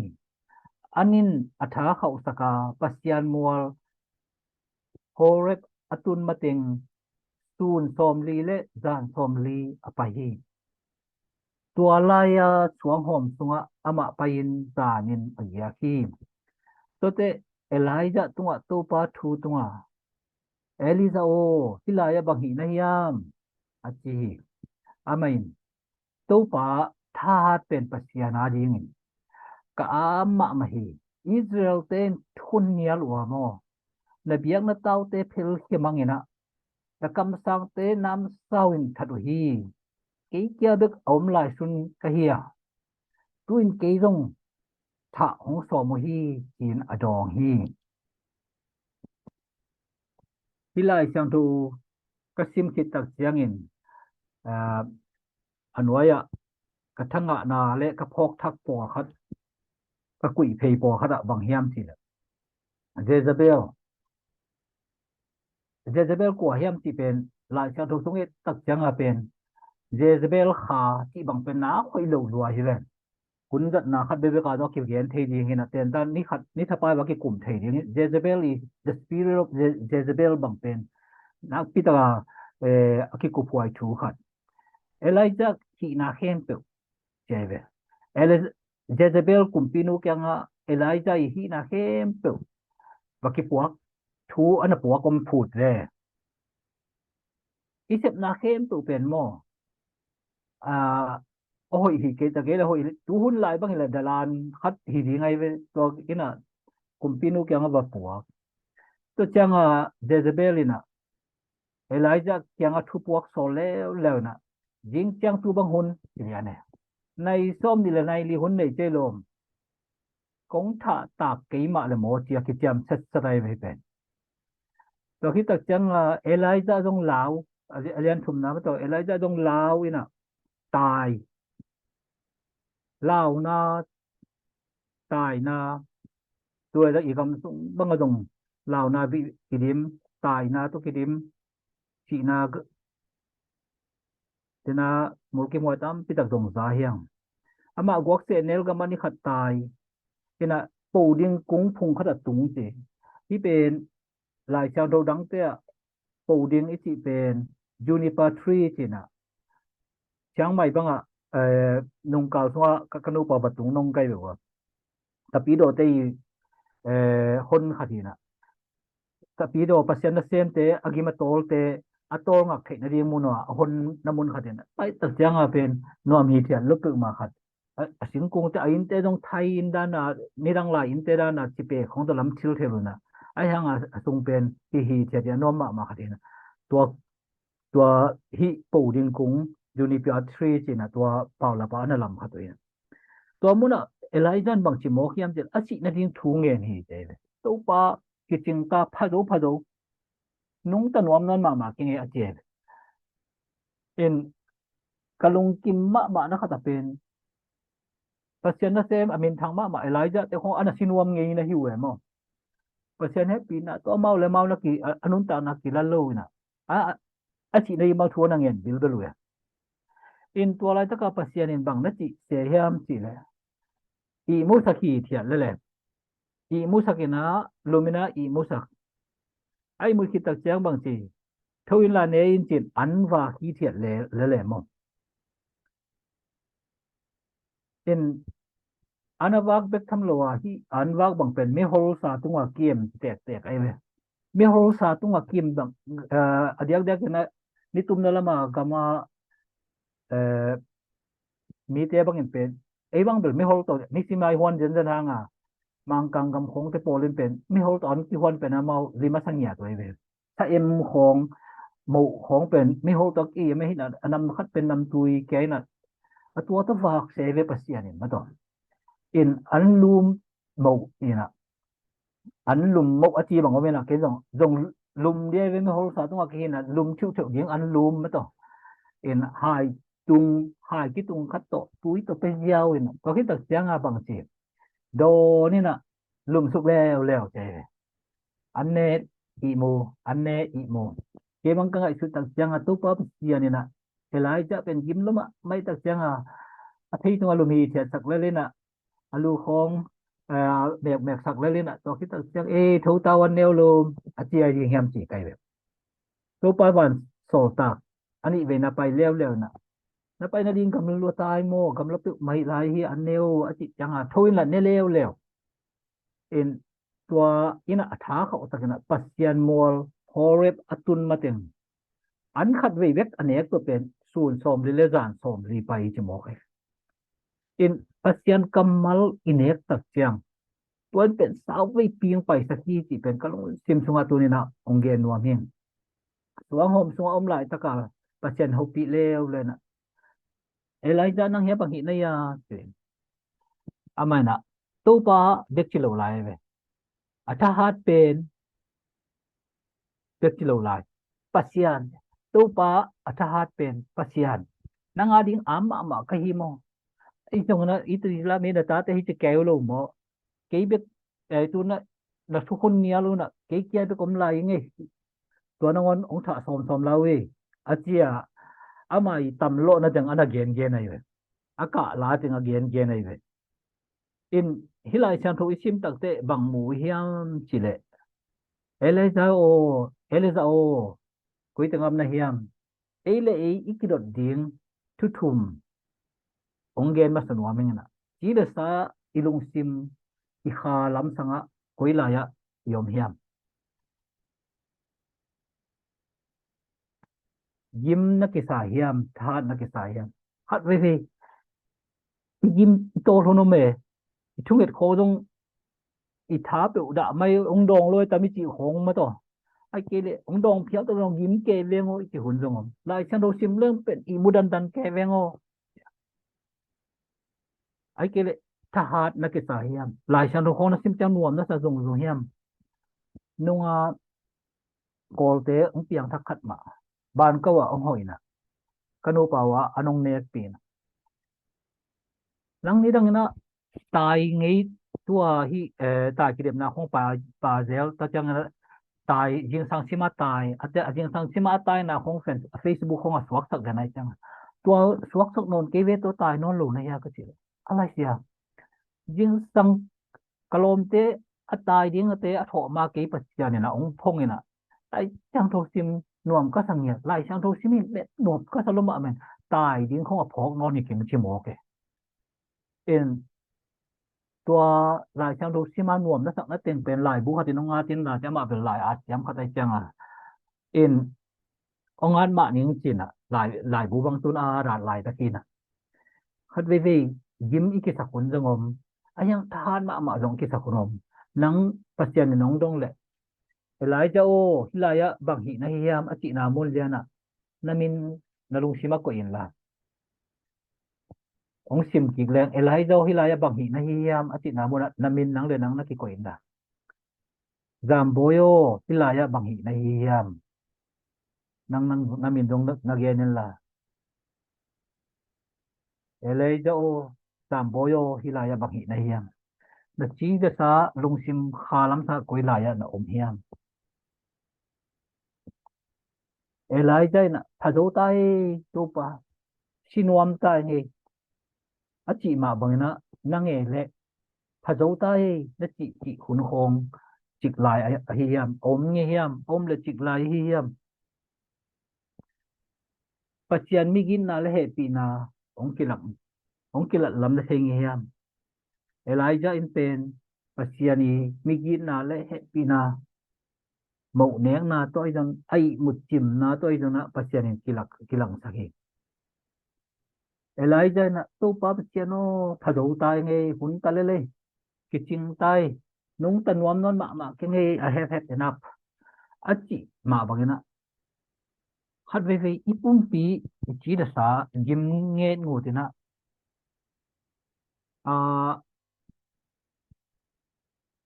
An in a tha khauhsak a, Pasian mual Horeb a tun mateng sun sawmli le zan sawmli a pai hi. Tua lai-a suanghawm sungah amah pai-in zanin a giak hi. Tuate Elijah tungah Topa thu tunga, "Elijah aw, hih lai-ah bang hih na hiam?" a ci hi. Amah in, "Topa, thahat pen Pasian adingin ka am mahmah hi. Israel-te in thukhun nial uh a maw, na biakna taute phelkhia mangin ah, na kamsangte namsau in that uh hi. Kei kia bek a om lai sun ka hi a, tu-in kei zong thah hong sawm uh hi," ci-in a dawng hi. Hih Lai Siangtho ka sim khit tak ciangin, aa, a nuai-ah ka thangahna le ka phawkthak pawlkhat, ka kuihphei pawlkhat ah bang hiam cih leh, Jezebel, Jezebel kua hiam cih pen Lai Siangtho sung i et tak ciangin pen Jezebel kha cih bang pen na hoih lo lua hi ven. Hun zatna khat bekbek a zong kigen thei ding hi na, tenta ni khat, ni thapai va kikum thei ding hi. Jezebel i, the spirit of Je-, Jezebel bang pen nakpi taka, eh, a kikuphuai thu khat. Elijah hihna khempeuh ci hi ve. Eli-, Jezebel kumpinu kiangah Elijah i hihna khempeuh va kipuak, thu a na puak om phut ve. I sepna khempeuh pen maw, a, a hoih hi kei ta kei le hoih, tuhun lai bang hi le dalan khat hi ding ahi ve, tua in ah kumpinu kiangah va puak. Tua ciangah Jezebel in ah Elijah kiangah thupuak sawl leuleu in ah, "Zing ciang tu bang hun," ci lian e. "Nai sawm nih le nai li hun nei cei lawm, kong thah tak kei mah le maw," ci a kiciam setsat ahi ve hi pen. Tua khit tak ciangah Elijah zong lau, a li-, a lian thumna mah tawh Elijah zong lau in ah tai, launa, taina, tua i gam sung bangah zong launa bih kidim, taina tawh kidim, sihna, tena mulkimhuai tampi tak zong za hi hang. Amah guak sehnel gamah ni khat tai in ah, po ding kung phung khat ah tung ci. Hih pen Lai Siangtho dangte ah po ding i cih pen juniper tree ci in ah, Chiang Mai bangah, eh, nungkal sungah ka, ka nupa va tung nong kai ve ua. Tapidaw te i, eh, hon khat hi in ah, Tapidaw Pasian nasemte a gim a tawlte a tawlngak theih nading mun ah a honna mun khat hi in ah, pai tak ciangah pen nuam hithiat lupeuh mah khat. A, a singkungte, a innte zong thai inn dan a, nidang lai innte dan a, cipek khong tawh lam thil thei lo in ah, ahi hangah a sung pen hi hithiat hi a nuam mahmah khat hi in ah. Tua, tua hih po ding kung, juniper tree ci in ah, tua paulap ah a na lam khat uh hi in ah. Tua munah Elijah in bangci mawk hiam cih leh, a sih nading thu ngen hi ci hi ve. Topa, kicing ta pha zo pha zo. Nungta nuam nawn mahmah kingei a ci hi. In ka lungkim mahmah na khat a pen Pasian nasem a minthang mahmah Elijah te khong a na si nuam ngei na hi uh e maw? Pasian hehpihna tawh amau le amau na ki a, a nuntakna kilal lo in a, a, a cihna i mau thu a na ngen bilbel uh e. In tua laitaka Pasian in bang na cih se hiam cih leh, ihmusak hithiat lele. Ihmusak in a, lum in a ihmusak. A ihmut khit tak ciang bang ci, tho in la ne in cin an vak hithiat le, lele maw? In an a vak bek tham lo a, hih an vak bang pen mihol sa tunga kim tektek ahi ve. Mihol sa tunga kim bang, eh, a diakdiak in a nitumna lama gama, eh, mite bangin pen, ei bang bel mihol tawh nisim a i huan zenzen hanga, Mangkang gam khongte pawl in pen mihol tawh an kihuan pen amau lim a sa ngiat uh ahi ve. Sa em khong, moh khong pen mihol tawh a ki-em ahi na, a nam khat pen namtui kia in a, a tua tawh vak se ve Pasian in mataw. In an lum moh in a, an lum moh a ci bang om in a, kei zong, zong lum dia ve, mihol sa tungah kihi in a, lum thiuhthiuh ding an lum mataw. In hai tung, hai kitung khat tawh, tui tawh pe ziau in a, tua khit tak ciang a bang ci, dawn in a, lum suk leuleu ci. An ne ihmu, an ne ihmu. Kei bang ka ngaihsut tak ciang a Topa Pasian in a, Elijah pen gim lo mahmah tak ciang a, a thei tungah lum hithiat sak lel in a, a lu khong, eh, mekmek sak lel in a, tua khit tak ciang, "Ei, tho ta un, an neu lum," a ci a ding hiam ci kai ve. Topa van sawltak a nih vei na pai leuleu in a, "Na pai nading gamla lua tai maw, gamla peuhmah hi lai hi, an neu," a cih ciang a, "Tho in la ne leuleu." In tua in a, a tha khauh tak in a, Pasian mual Horeb a tun mateng an khat vei bek a nek tua pen sun sawmli le zan sawmli pai ci mawk hi. In Pasian kammal i nek tak ciang, tua in pen sau vei ping paisak hi cih pen ka lungsim sungah tuni in a hong gen nuam hi. Suang hawm sungah om laitaka Pasian hopih leuleu in a, "Elijah, nang hia bang hih na hia?" ci. Amah in a, "Topa," bek ci lo lai ve. A thahat pen bek ci lo lai. "Pasian, Topa, a thahat pen Pasian. Nang a ding am mahmah ka hi maw? I zong na, i tu la mi na tate hi ci keu lo maw? Kei bek, eh, tu na, na thukhun nial uh na, kei kia bek om lai ngei. Tua nangawn hong thah sawmsawm la uh hi," a ci a, amah i tam lawhna ding a na gengen ahi ve. A kah la ding a gengen ahi ve. In hih Lai Siangtho i sim takteh bang mu hiam cih leh, "Elijah aw, Elijah aw, koi teng am na hiam?" Ei le ei i kidot ding thu thum hong gen masa nuam ing in a, ci le sa i lungsim i kha lamsang ah koi lai ah i om hiam? Gim na kisa hiam, thahat na kisa hiam? Khat veivei i gim i tawl hun om e, i thunget khawng zong i tha peuh dah mai, hong dawng lo e tam i cih khawng mah tawh. Ahih kei leh hong dawng phial tawh zong gim kei veng aw i cih hun zong om. Lai Siangtho sim leng pen ihmu dandan kei veng aw. Ahih kei leh thahat na kisa hiam? Lai Siangtho khawng na sim ciang nuam na sa zungzung hiam? Nunga Kawlte hong piangthak khat mah, ban ko ah hong hoih in a, ka nupa uh ah an hong nekpih in a, nang nidang in a tai ngei tua hi, eh, tai kidemna khawng pa, pa zel ta ciang in a, tai zingsang sim a tai, a te, a zingsang sim a taina khawng fen, a Facebook khawng a suaksak den ai ciang. Tua suaksak nawn kei ve, tua tai nawn lo na hia ka ci. A Lai Siangtho, zingsang ka lawmte a tai ding a te a thawh ma kei Pasian in a hong phong in a, Lai Siangtho sim nuam ka sa ngiat, Lai Siangtho sim in met nuam ka sa lo mah men, tai ding khawng a phawk nawn hi keng ci mawk e. In tua Lai Siangtho sim a nuam na sak na teng pen laibu khat in hong at in la ciang, amah bel lai at ciam khat ai ciang a. In hong at mah ning ci in a, lai, laibu bang tun a rat laitak hi in a. Khat veivei gim i kisak hun zong om, a hiang thahat mahmah zong kisak hun om. Nang Pasian in hong dong leh, "Elijah aw, hih lai ah bang hih na hi hiam?" a cihna mun lian ah na min na lungsim ah koih in la. Hong sim kik leng, "Elijah aw, hih lai ah bang hih na hi hiam?" a cihna mun ah na min nang le nang na kikoih in la. Zambawi aw, hih lai-ah bang hih na hi hiam? Nang, nang, na min dong na, na gen in la. Elijah aw, Zambawi aw, hih lai-ah bang hih na hiam? Na ci dasa, lungsim kha lamsa koi lai-ah na om hiam? Elijah in ah, pha zo ta hi, Topa, si nuam ta hi, a cih mah bangin ah, na ngei leh pha zo ta hi, na cih cih hun khawng cik lai a, ahi hiam? A om ngei hiam? A om leh cik lai ahi hiam? Pasian migitna leh hehpihna hong kilak, hong kilat lam na thei ngei hiam? Elijah in pen Pasian i migitna leh hehpihna, mohnekna tawh ahi zong, a ihmut cimna tawh ahi zong ah Pasian in kilak, kilangsak hi. Elijah in ah, Topa Pasian aw, pha zo ta hi ngei, hun ta lel ei, kicing ta hi, nungta nuam nawn mahmah keng ei, I have had enough, a cih mah bangin ah, khat veivei i pumpi, i ci dasa, gim nget ngut in ah, a,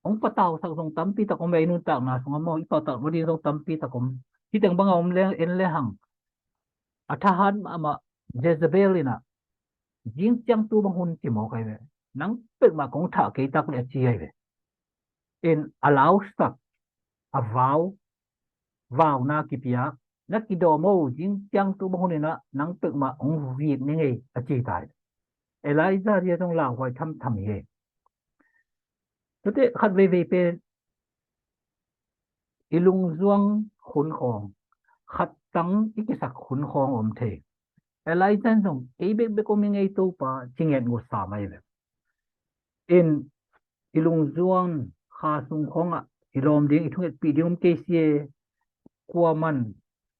hong patausak zong tampi tak om ve, i nuntakna sungah maw, i patauh lo ding zong tampi tak om. Hih teng bang a om leng, en lehang, a thahat mahmah Jezebel in ah, zing ciang tu bang hun ci mawk ahi ve. Nang peuhmah kong thah kei tak leh a ci ahi ve. In a lausak, a vau, vauna kipiak, na kidawm o, zing ciang tu bang hun in ah nang peuhmah hong vik ning ei, a ci ta hi. Elijah dia zong lauhuai thamtham hi. Tuate khat veivei pen i lungzuang hun khawng, khat tang i kisak hun khawng om thei. Elijah in zong, kei bekbek om hi ngei Topa, ci nget ngut sam ahi ve. In, i lungzuang kha sung khawngah i lawm ding, i thungetpih ding om kei si e, kuaman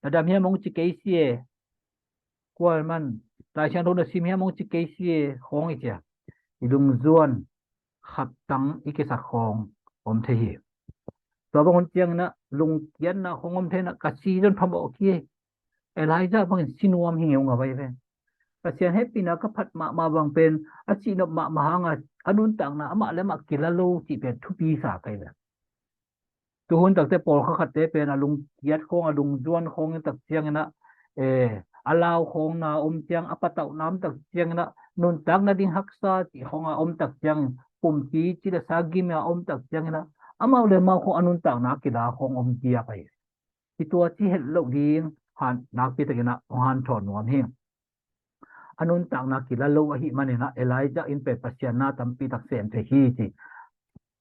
na dam hiam hong ci kei si e, kuaman Lai Siangtho na sim hiam hong ci kei si e, khawng i ci a, i lungzuan khat tang i kisak khawng om thei hi. Tua bang hun ciangin ah lungkiatna khawng om thei in ah, ka si zong phamawh kei hi. Elijah bangin si nuam hi ngei ung a vai ve. Pasian hehpihna ka phat mahmah bang pen, a cihnop mahmah hangah a nuntakna amah le amah kila lo cih pen thupi sa kei ve. Tuhun takte pawlkhat khatte pen a lungkiat khawng, a lungzuan khawng in tak ciangin ah, eh, a lau khawng na om ciang, a patauhna om tak ciangin ah, nuntakna ding haksa cih khawng a om tak ciangin, pumpi ci le sa gim a om tak ciangin ah, amau le amau khawng a nuntakna kila khawng om diak ahi. Hi tua ci het loh ding han nakpi takin ah hong hanthawn nuam hi. A nuntakna kila lo ahih manin ah Elijah in pen Pasian na tampi tak sem thei hi ci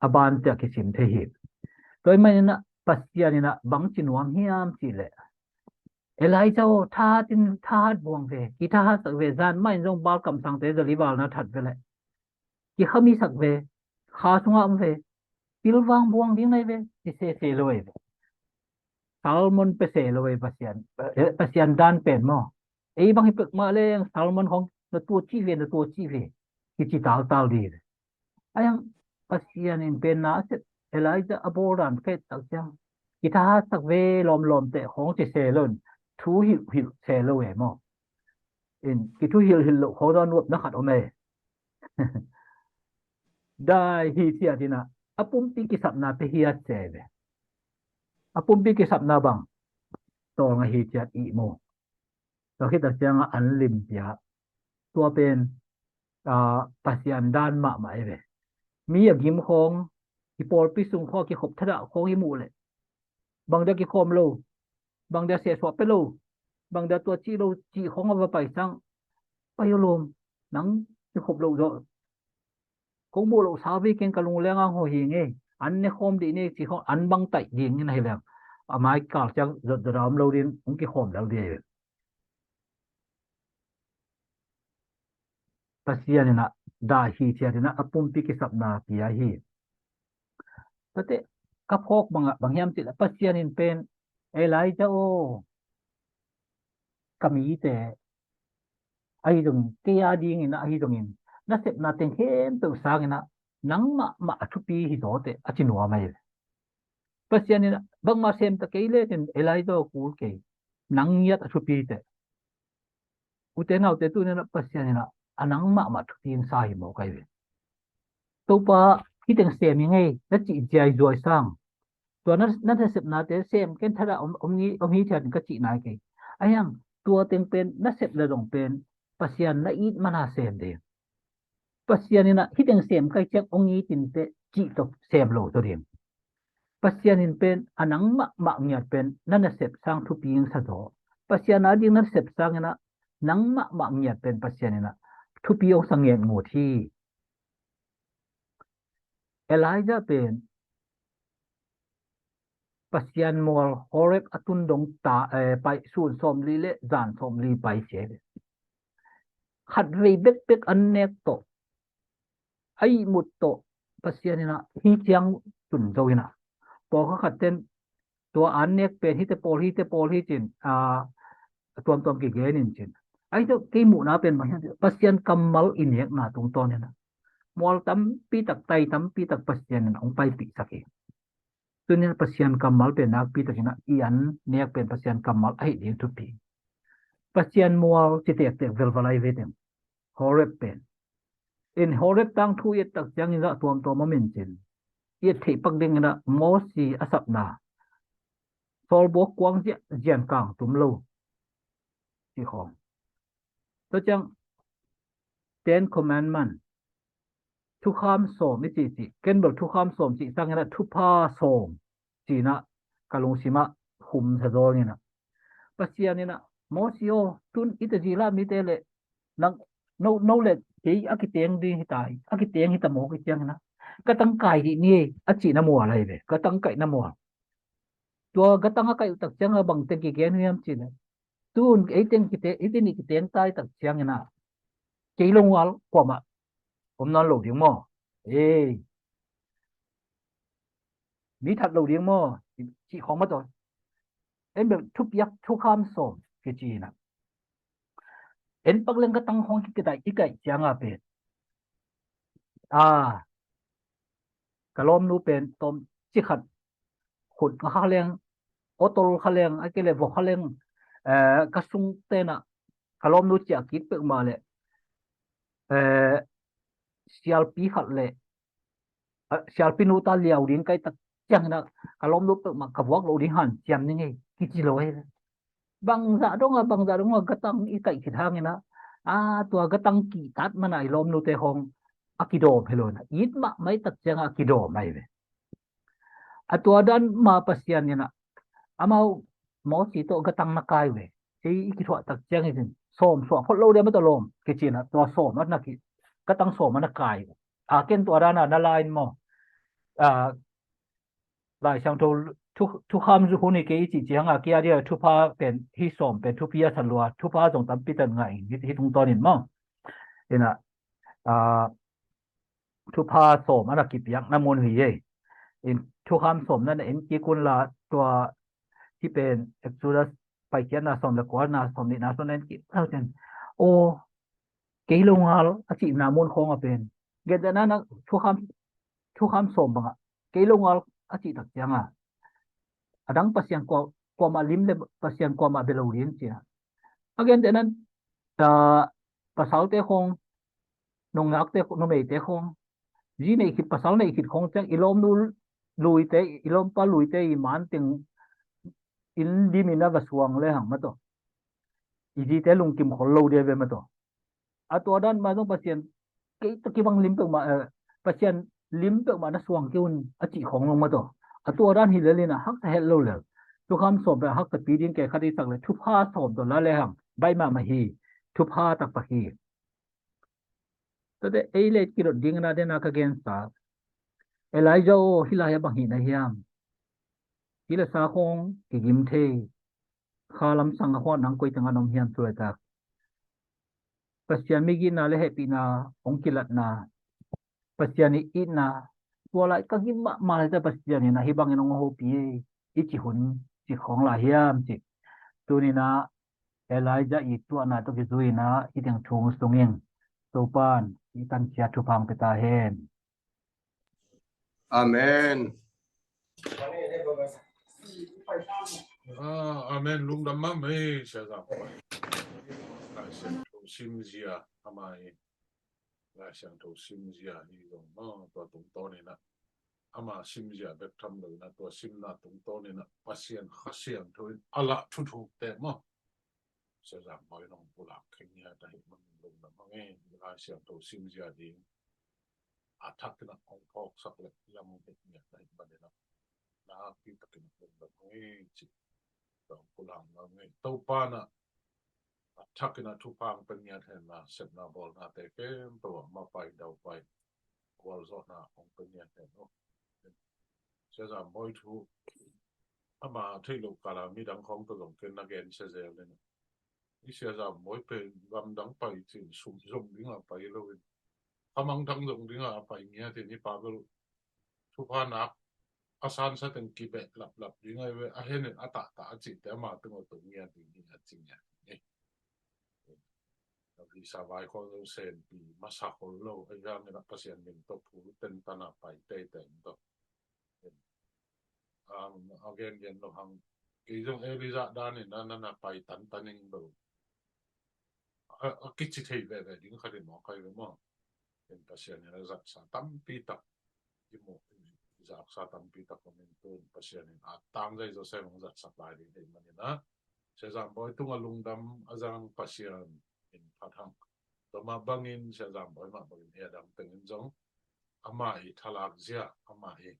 a ban ciah kisim thei hi. Tua ahih manin ah Pasian in ah bangci nuam hiam cih leh, Elijah aw, thahat in, thahat buang ve, kithahatsak ve, zan mah in zong Baal kamsangte zali valna that ve leh, kikhamisak ve, kha sungah om ve, pilvang buang ding nai ve, ci sese lo ei ve. Sermon pia se lo ei Pasian, eh, Pasian dan pen maw. Ei bang hi peuhmah leng sermon khawng na tua cih ve, na tua cih ve, kici taltal ding ve. Ahi hang Pasian in pen na a sep, Elijah a bawl dan ka et tak ciang, kithahatsak ve lawmlawm teh khawng ci se lo in, thu hilhhilh se lo ei maw. In, kithuhilhhilh loh khawng zong nuamna khat om ei. Dai hithiat in ah a pumpi kisapna pia hiat se ve. A pumpi kisapna bang, tawlnga hithiat ihmu. Tua khit a ciangah an lim pia. Tua pen, ah, Pasian dan mahmah ei ve. Mi a gim khawng, i pawlpi sung khawng a kikhop thadah khawng i muh leh, bang dia kikhawm lo, bang dia sehsuah pia lo, bang dia tua cih lo cih khawng a va pai sang, pai aw lawm, nang kikhop loh zawh, kong muh loh sa ve keng, ka lungleng a hong hawh hi ngei, an ne khawm dih ni cih khawng an bang taih ding in ahi leng, a mai kal ciang zotzot a om lo ding, hong kikhawm lel ding. Pasian in ah dai hithiat in ah a pumpi kisapna pia hi. Tate, ka phawk bangah bang hiam cih leh Pasian in pen, Elijah aw, ka mite, ahi zongin, kei a dingin ah ahi zongin, na sepna teng khempeuh sangin ah nang mahmah a thupi hi zaw teh, a ci nuam ahi ve. Pasian in ah bangmah sem ta kei le cin, Elijah aw, kul kei, nang ngiat a thupi teh. Ute naute, tuni in ah Pasian in ah a nang mahmah thupi in sa hi mawk ahi ve. Topa, hih teng sem hi ngei, na cih ziaizuai sang, Tua na, na nasepnate sem ken thadah om, om, hi, om hi thiat in ka cih nai kei. Ahiang tua teng pen nasep le zong pen Pasian na it mana sem ding. Pasian in ah hih teng sem kai ciang ong it in teh cih tawh sem lo tawh ding. Pasian in pen a nang mahmah ngiat pen na nasep sang thupi ing sa zaw. Pasian a ding nasep sang in ah nang mahmah ngiat pen Pasian in ah thupi ong sa ngiat ngut hi. Elijah pen Pasian mual Horeb a tun dong ta, eh, pai sun sawmli le zan sawmli pai sia hi. Khat vei bekbek an nek tawh, a ihmut tawh Pasian in ah hih ciang tun zo in ah, pawlkhat khat ten tua an nek pen hihte pawl, hihte pawl hi cin, a, tuamtuam kigen in cin. Ahi tawh kei muhna pen bang hiam cih leh Pasian kammal i nekna tungtawn in ah mual tampi tak, tai tampi tak Pasian in ah hong paipihsak hi. Tuni-in Pasian kammal pen nakpi takin ah i an nek pen Pasian kammal ahi ding thupi. Pasian mual ci tektek velval ahi ve teng. Horeb pen. In Horeb tangthu i et tak ciangin zah tuamtuam om in cin. I et theih pak dingin ah Mosi a sapna. Sawlbuak kuang ziah zian kang tum lo. Ci khawng. Tua ciang Ten Commandment. Thukham sawm i cih cih. Ken bel thukham sawm cih sangin ah thupha sawm. Ci-in ah ka lungsim ah hum sa zaw ning ah. Pasian in ah Mosi aw, tun i tazila mite le nang no, no le kei a kiteng ding hi ta, a kiteng hi ta maw, kiciangin ah gatang kai dih ni a cihna mual ahi ve, gatang kaihna mual. Tua gatang a kaih uh tak ciang a bang teng kigen hiam cih leh tun ei teng kite, ei teng i kiteng tai tak ciangin ah kei lo ngal kuamah om nawn lo ding maw? Ei, mi that lo ding maw? Cih khawng mah tawh. En bel thupiak thukham sawm kici in ah. En pak leng gatang khawng kikaih, i kaih ciang a pen. A, ka lawmnu pen tawm ci khat khut nga kha leng, otol kha leng, a kei le vok kha leng, eh, ka sung ten ah ka lawmnu ciah kik peuhmah le, eh, sialpi khat le, eh, sialpi nu ta liau ding kai tak ciangin ah ka lawmnu peuhmah ka vuak lo ding hanciam ning ei kici lo ei. Bangzah dong a, bangzah dong a gatang i kaih khit hangin ah, a, tua gatang kihtat man a i lawmnute khawng a kidawm hi lo in ah, it mahmah i tak ciang a kidawm ahi ve. A tua dan mah Pasian in ah amau Mosi tawh gatang na kai ve. Kei i kithuah tak ciang i cin sawm suah phot lo dia mah tawh lawm kici in ah tua sawm a na ki, gatang sawm a na kai. A, ken tua dan a na la in maw? A, Lai Siangtho thu, thukham zu hun hi kei i cih ciang a kia dia thupha pen hih sawm pen thupi a sa lua, thupha zong tampi tan ngah in hih, hih tungtawn in maw? In ah, a, thupha sawm a na kipiakna mun hi ei. In thukham sawm na na en kik un la tua hih pen Exodus Paikhiatna sawm le kuana, sawm nihna sawm na en kik lau ciang. Aw, kei lo ngal a cihna mun khawng a pen. Gentehna na thukham, thukham sawm bangah kei lo ngal a cih tak ciang a, a dang Pasian kua, kuamah lim le Pasian kuamah bia lo ding ci a. A gentehna, a, pasalte khawng, nungakte, numeite khawng, zi neih khit, pasal neih khit khawng ciang i lawmnu luite, i lawmpa luite i man teng inn dim in a va suang le hang mah tawh, i zite lungkim khol lo dia ve mah tawh. A tua dan mah zong Pasian kei tawh kibang lim peuhmah, eh, Pasian lim peuhmah na suang kei un a cih khawng zong mah tawh. A tua dan hi lel in a haksa het lo lel. Thukham sawm pen a haksa pi ding kei khat i sak le thupha sawm tawh la le hang baih mahmah hi. Thupha taktak hi. Tate ei le kidot ding na dena ka gensa. Elijah aw, hih lai a bang hihna hiam? Hih le sa khawng kigim thei. Kha lam sang a huat nang koi tengah na om hiam tu laitak? Pasian migitna le hehpihna hong kilatna, Pasian i itna, tua lai ka gim mahmah laitak Pasian in a hih bangin hong hopih ei, i cih hun cih khawng lai hiam cih. Tuninah Elijah i tuahna tawh kizui inah hih teng thu sungin Topan i tankhia thupha hong pia ta hen. Amen. Ah, amen. Lungdam mahmah ei, Sia Zam. Lai Siangtho simzia, amah i Lai Siangtho simzia hi zong, ah, tua tungtawn inah ama simzia bek tham lo in a, tua simna tungtawn in a Pasian Kha Siangtho in a lah thuthukte maw, Sia Zam Bawi in hong pulak khin ngiat ahih manin lungdam hang e. Lai Siangtho simzia ding a thak in a hong phawksak leh lam hong hih ngiat ahih manin a nakpi takin lungdam hang e, ci tawh pulak hang e. Topa in a a thak in a thupha hong pia ngiat hen la, sepna bawlnate khempeuh ah mapai daupai gualzawhna hong pia ngiat hen aw. Sia Zam Bawi thu ama theih loh kal a midang khawng tawh zong ken na gensia zel in, i Sia Zam Bawi pen gamdang pai cin sum zong ding a pai lo in, khamangthang zong ding a pai ngiat in, i pa bel thupha nak a sansa teng kibeh laplap ding ahi ve, a hen in a tahtah a cihte ama tungah tung ngiat ding hi a ci ngiat ding hi. A visa vaikhawng zong senpi masa khol lo ahi hangin a Pasian min tawh phu tentan a pai teitei in tawh. A gengen lo hang, kei zong Elijah dan in a na na pai tantan ing lo. A kici thei veve ding khat in mawk ahi ve maw. In Pasian in a zatsa tampi tak i mu, i zaksa tampi tak om in, tun Pasian in a tangzai zawsem hong zatsak lai ding ahi manin a, Sia Zam Bawi tungah lungdam a zang Pasian in phat hang. Tua mah bangin Sia Zam Bawi mah bangin hi a, dang tengin zong ama i thalak zia, ama i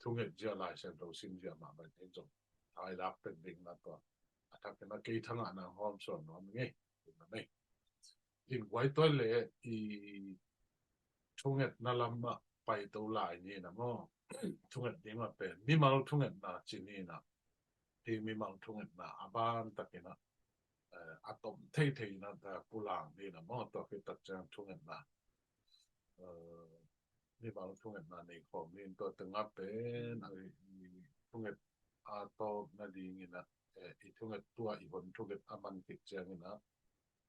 thunget zia, Lai Siangtho sim zia mah bangin zong thailak pen ding na tua a thak in a kei thangah na hawm suan nuam ing e. In guai tuai le i thungetna lamah paito lai ni na maw. Thunget ding mah pen mimal thungetna ci ni na. Hi mimal thungetna a ban takin a, eh, a tom theithei na, eh, pulang ni na maw. Tua khit tak ciang thungetna, eh, mimal thungetna nei khawm ni in, tua tengah pen a i thunget a tawpna dingin a, eh, i thunget tua i hon thunget a man khit ciangin a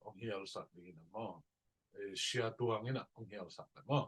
hong hialsak dingin a maw. Eh, sia tuangin a hong hialsak le maw.